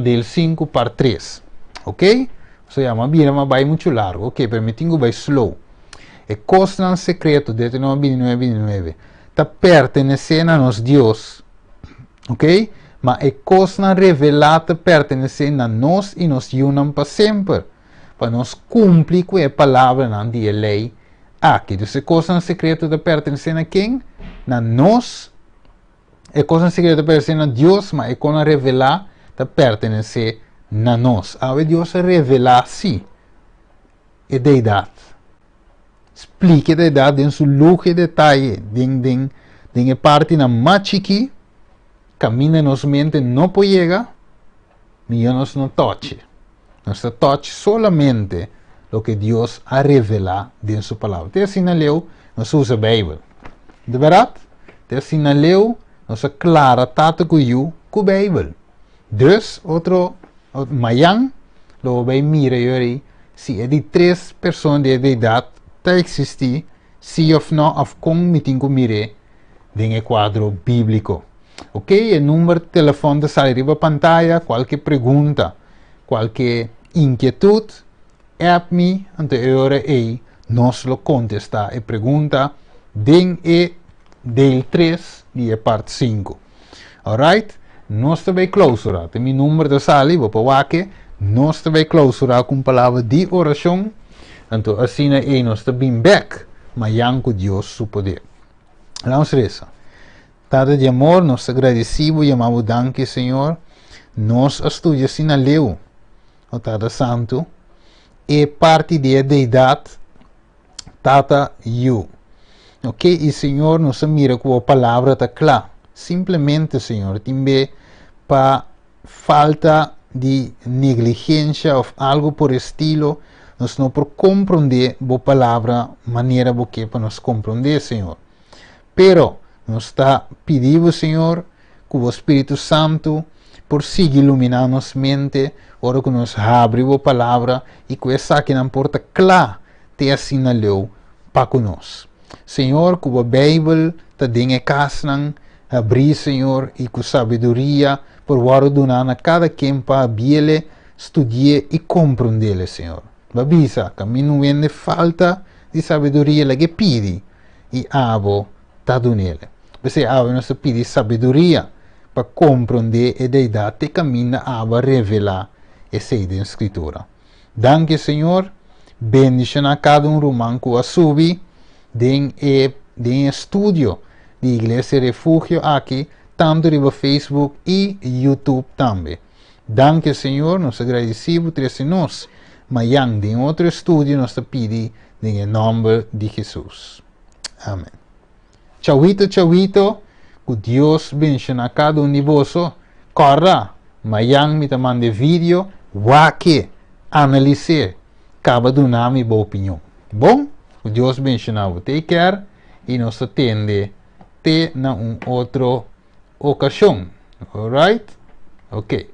deel 5 part 3. Ok, so ya m'a bira m'a bai muchu largu, ok, pero mi tin ku bai slow. E kosnan sekreto, Deuteronomio 29, 29, ta pertenesé na nos Dios, ok, ma e kosnan revelá ta pertenesé na nos i nos yunan pa semper, pa nos kumpli ku e palabranan di e lei aki. Dus e kosnan sekreto ta pertenesé na ken? Na nos. E kosnan sekreto ta pertenesé na Dios, ma e kosnan revelá ta pertenesé na nos. Awe Dios a revelá sí e Deidat. Splika e Deidat den su luho i detaye, den den den e partinan mas chikí, kaminda nos mente no por yega. Mihó nos no tochi. Nos ta tochi solamente loke Dios a revelá den su Palabra. Te asina leu nos usa Beibel. Di bèrdat, te asina leu nos a klara Tata ku Yu ku Beibel. Dus, otro mayan lo bo bai mira yori si e di tres persona di e Deidat ta eksistí, si òf nò, òf kon mi tin ku mir'é den e kuadro bíbliko. Ok, e number di telefòn ta sali riba pantaya, kualke pregunta, kualke inkietut, app mi, anto e ora ei nos lo kontestá e pregunta den e deel tres di e part sinku. Alright, nos ta bai klousurá. Te mi number ta sali, bo por wak e. Nos ta bai klousurá ku un palabra di orashon, anto asina ei nos ta bin bèk mayan ku Dios su poder. Lanos resa. Tata di amor, nos ta gradisí bo, yama bo danki, Señor. Nos a studia asina leu, o Tata Santu, e parti di e Deidat, Tata, Yu. Ok, i Señor, nos a mira ku bo Palabra ta kla. Simplemente, Señor, tin be pa falta di negligensha òf algu por estilo, nos no por komprondé bo Palabra manera bo ke pa nos komprondé, Señor. Pero nos ta pidi bo, Señor, ku bo Spiritu Santu por sigui iluminá nos mente ora ku nos habri bo Palabra i ku esakinan por ta kla te asina leu pa ku nos. Señor, ku bo Beibel ta den e kasnan habrí, Señor, i ku sabiduria por wòrdu duná na kada ken pa habiele, studi'é i komprondele, Señor. Bo a bisa, Kaminda un hende falta di sabiduria, lag'é pidi. i abo ta dun'el. P'esei awe nos ta pidi sabiduria pa komprondé e Deidat te kaminda abo a revelá esei den Skritura. Danki Señor, bendishoná kada un ruman ku a subi den e den e studio di Iglesia Refugio aki tantu riba Facebook i YouTube tambe. Danki Señor, nos ta gradisí bo trese nos mayan den otro estudio nos ta pidi den e nomber di Jesus. Amen. Chawito chawito, ku Dios benshoná kada un di boso. Kòrda, mayan mi ta manda e video, wak-e, analis'é, kaba duna mi bo opinion. Bon? Ku Dios benshoná bo. Take care i nos ta tende te na un otro okashon. Alright? Ok.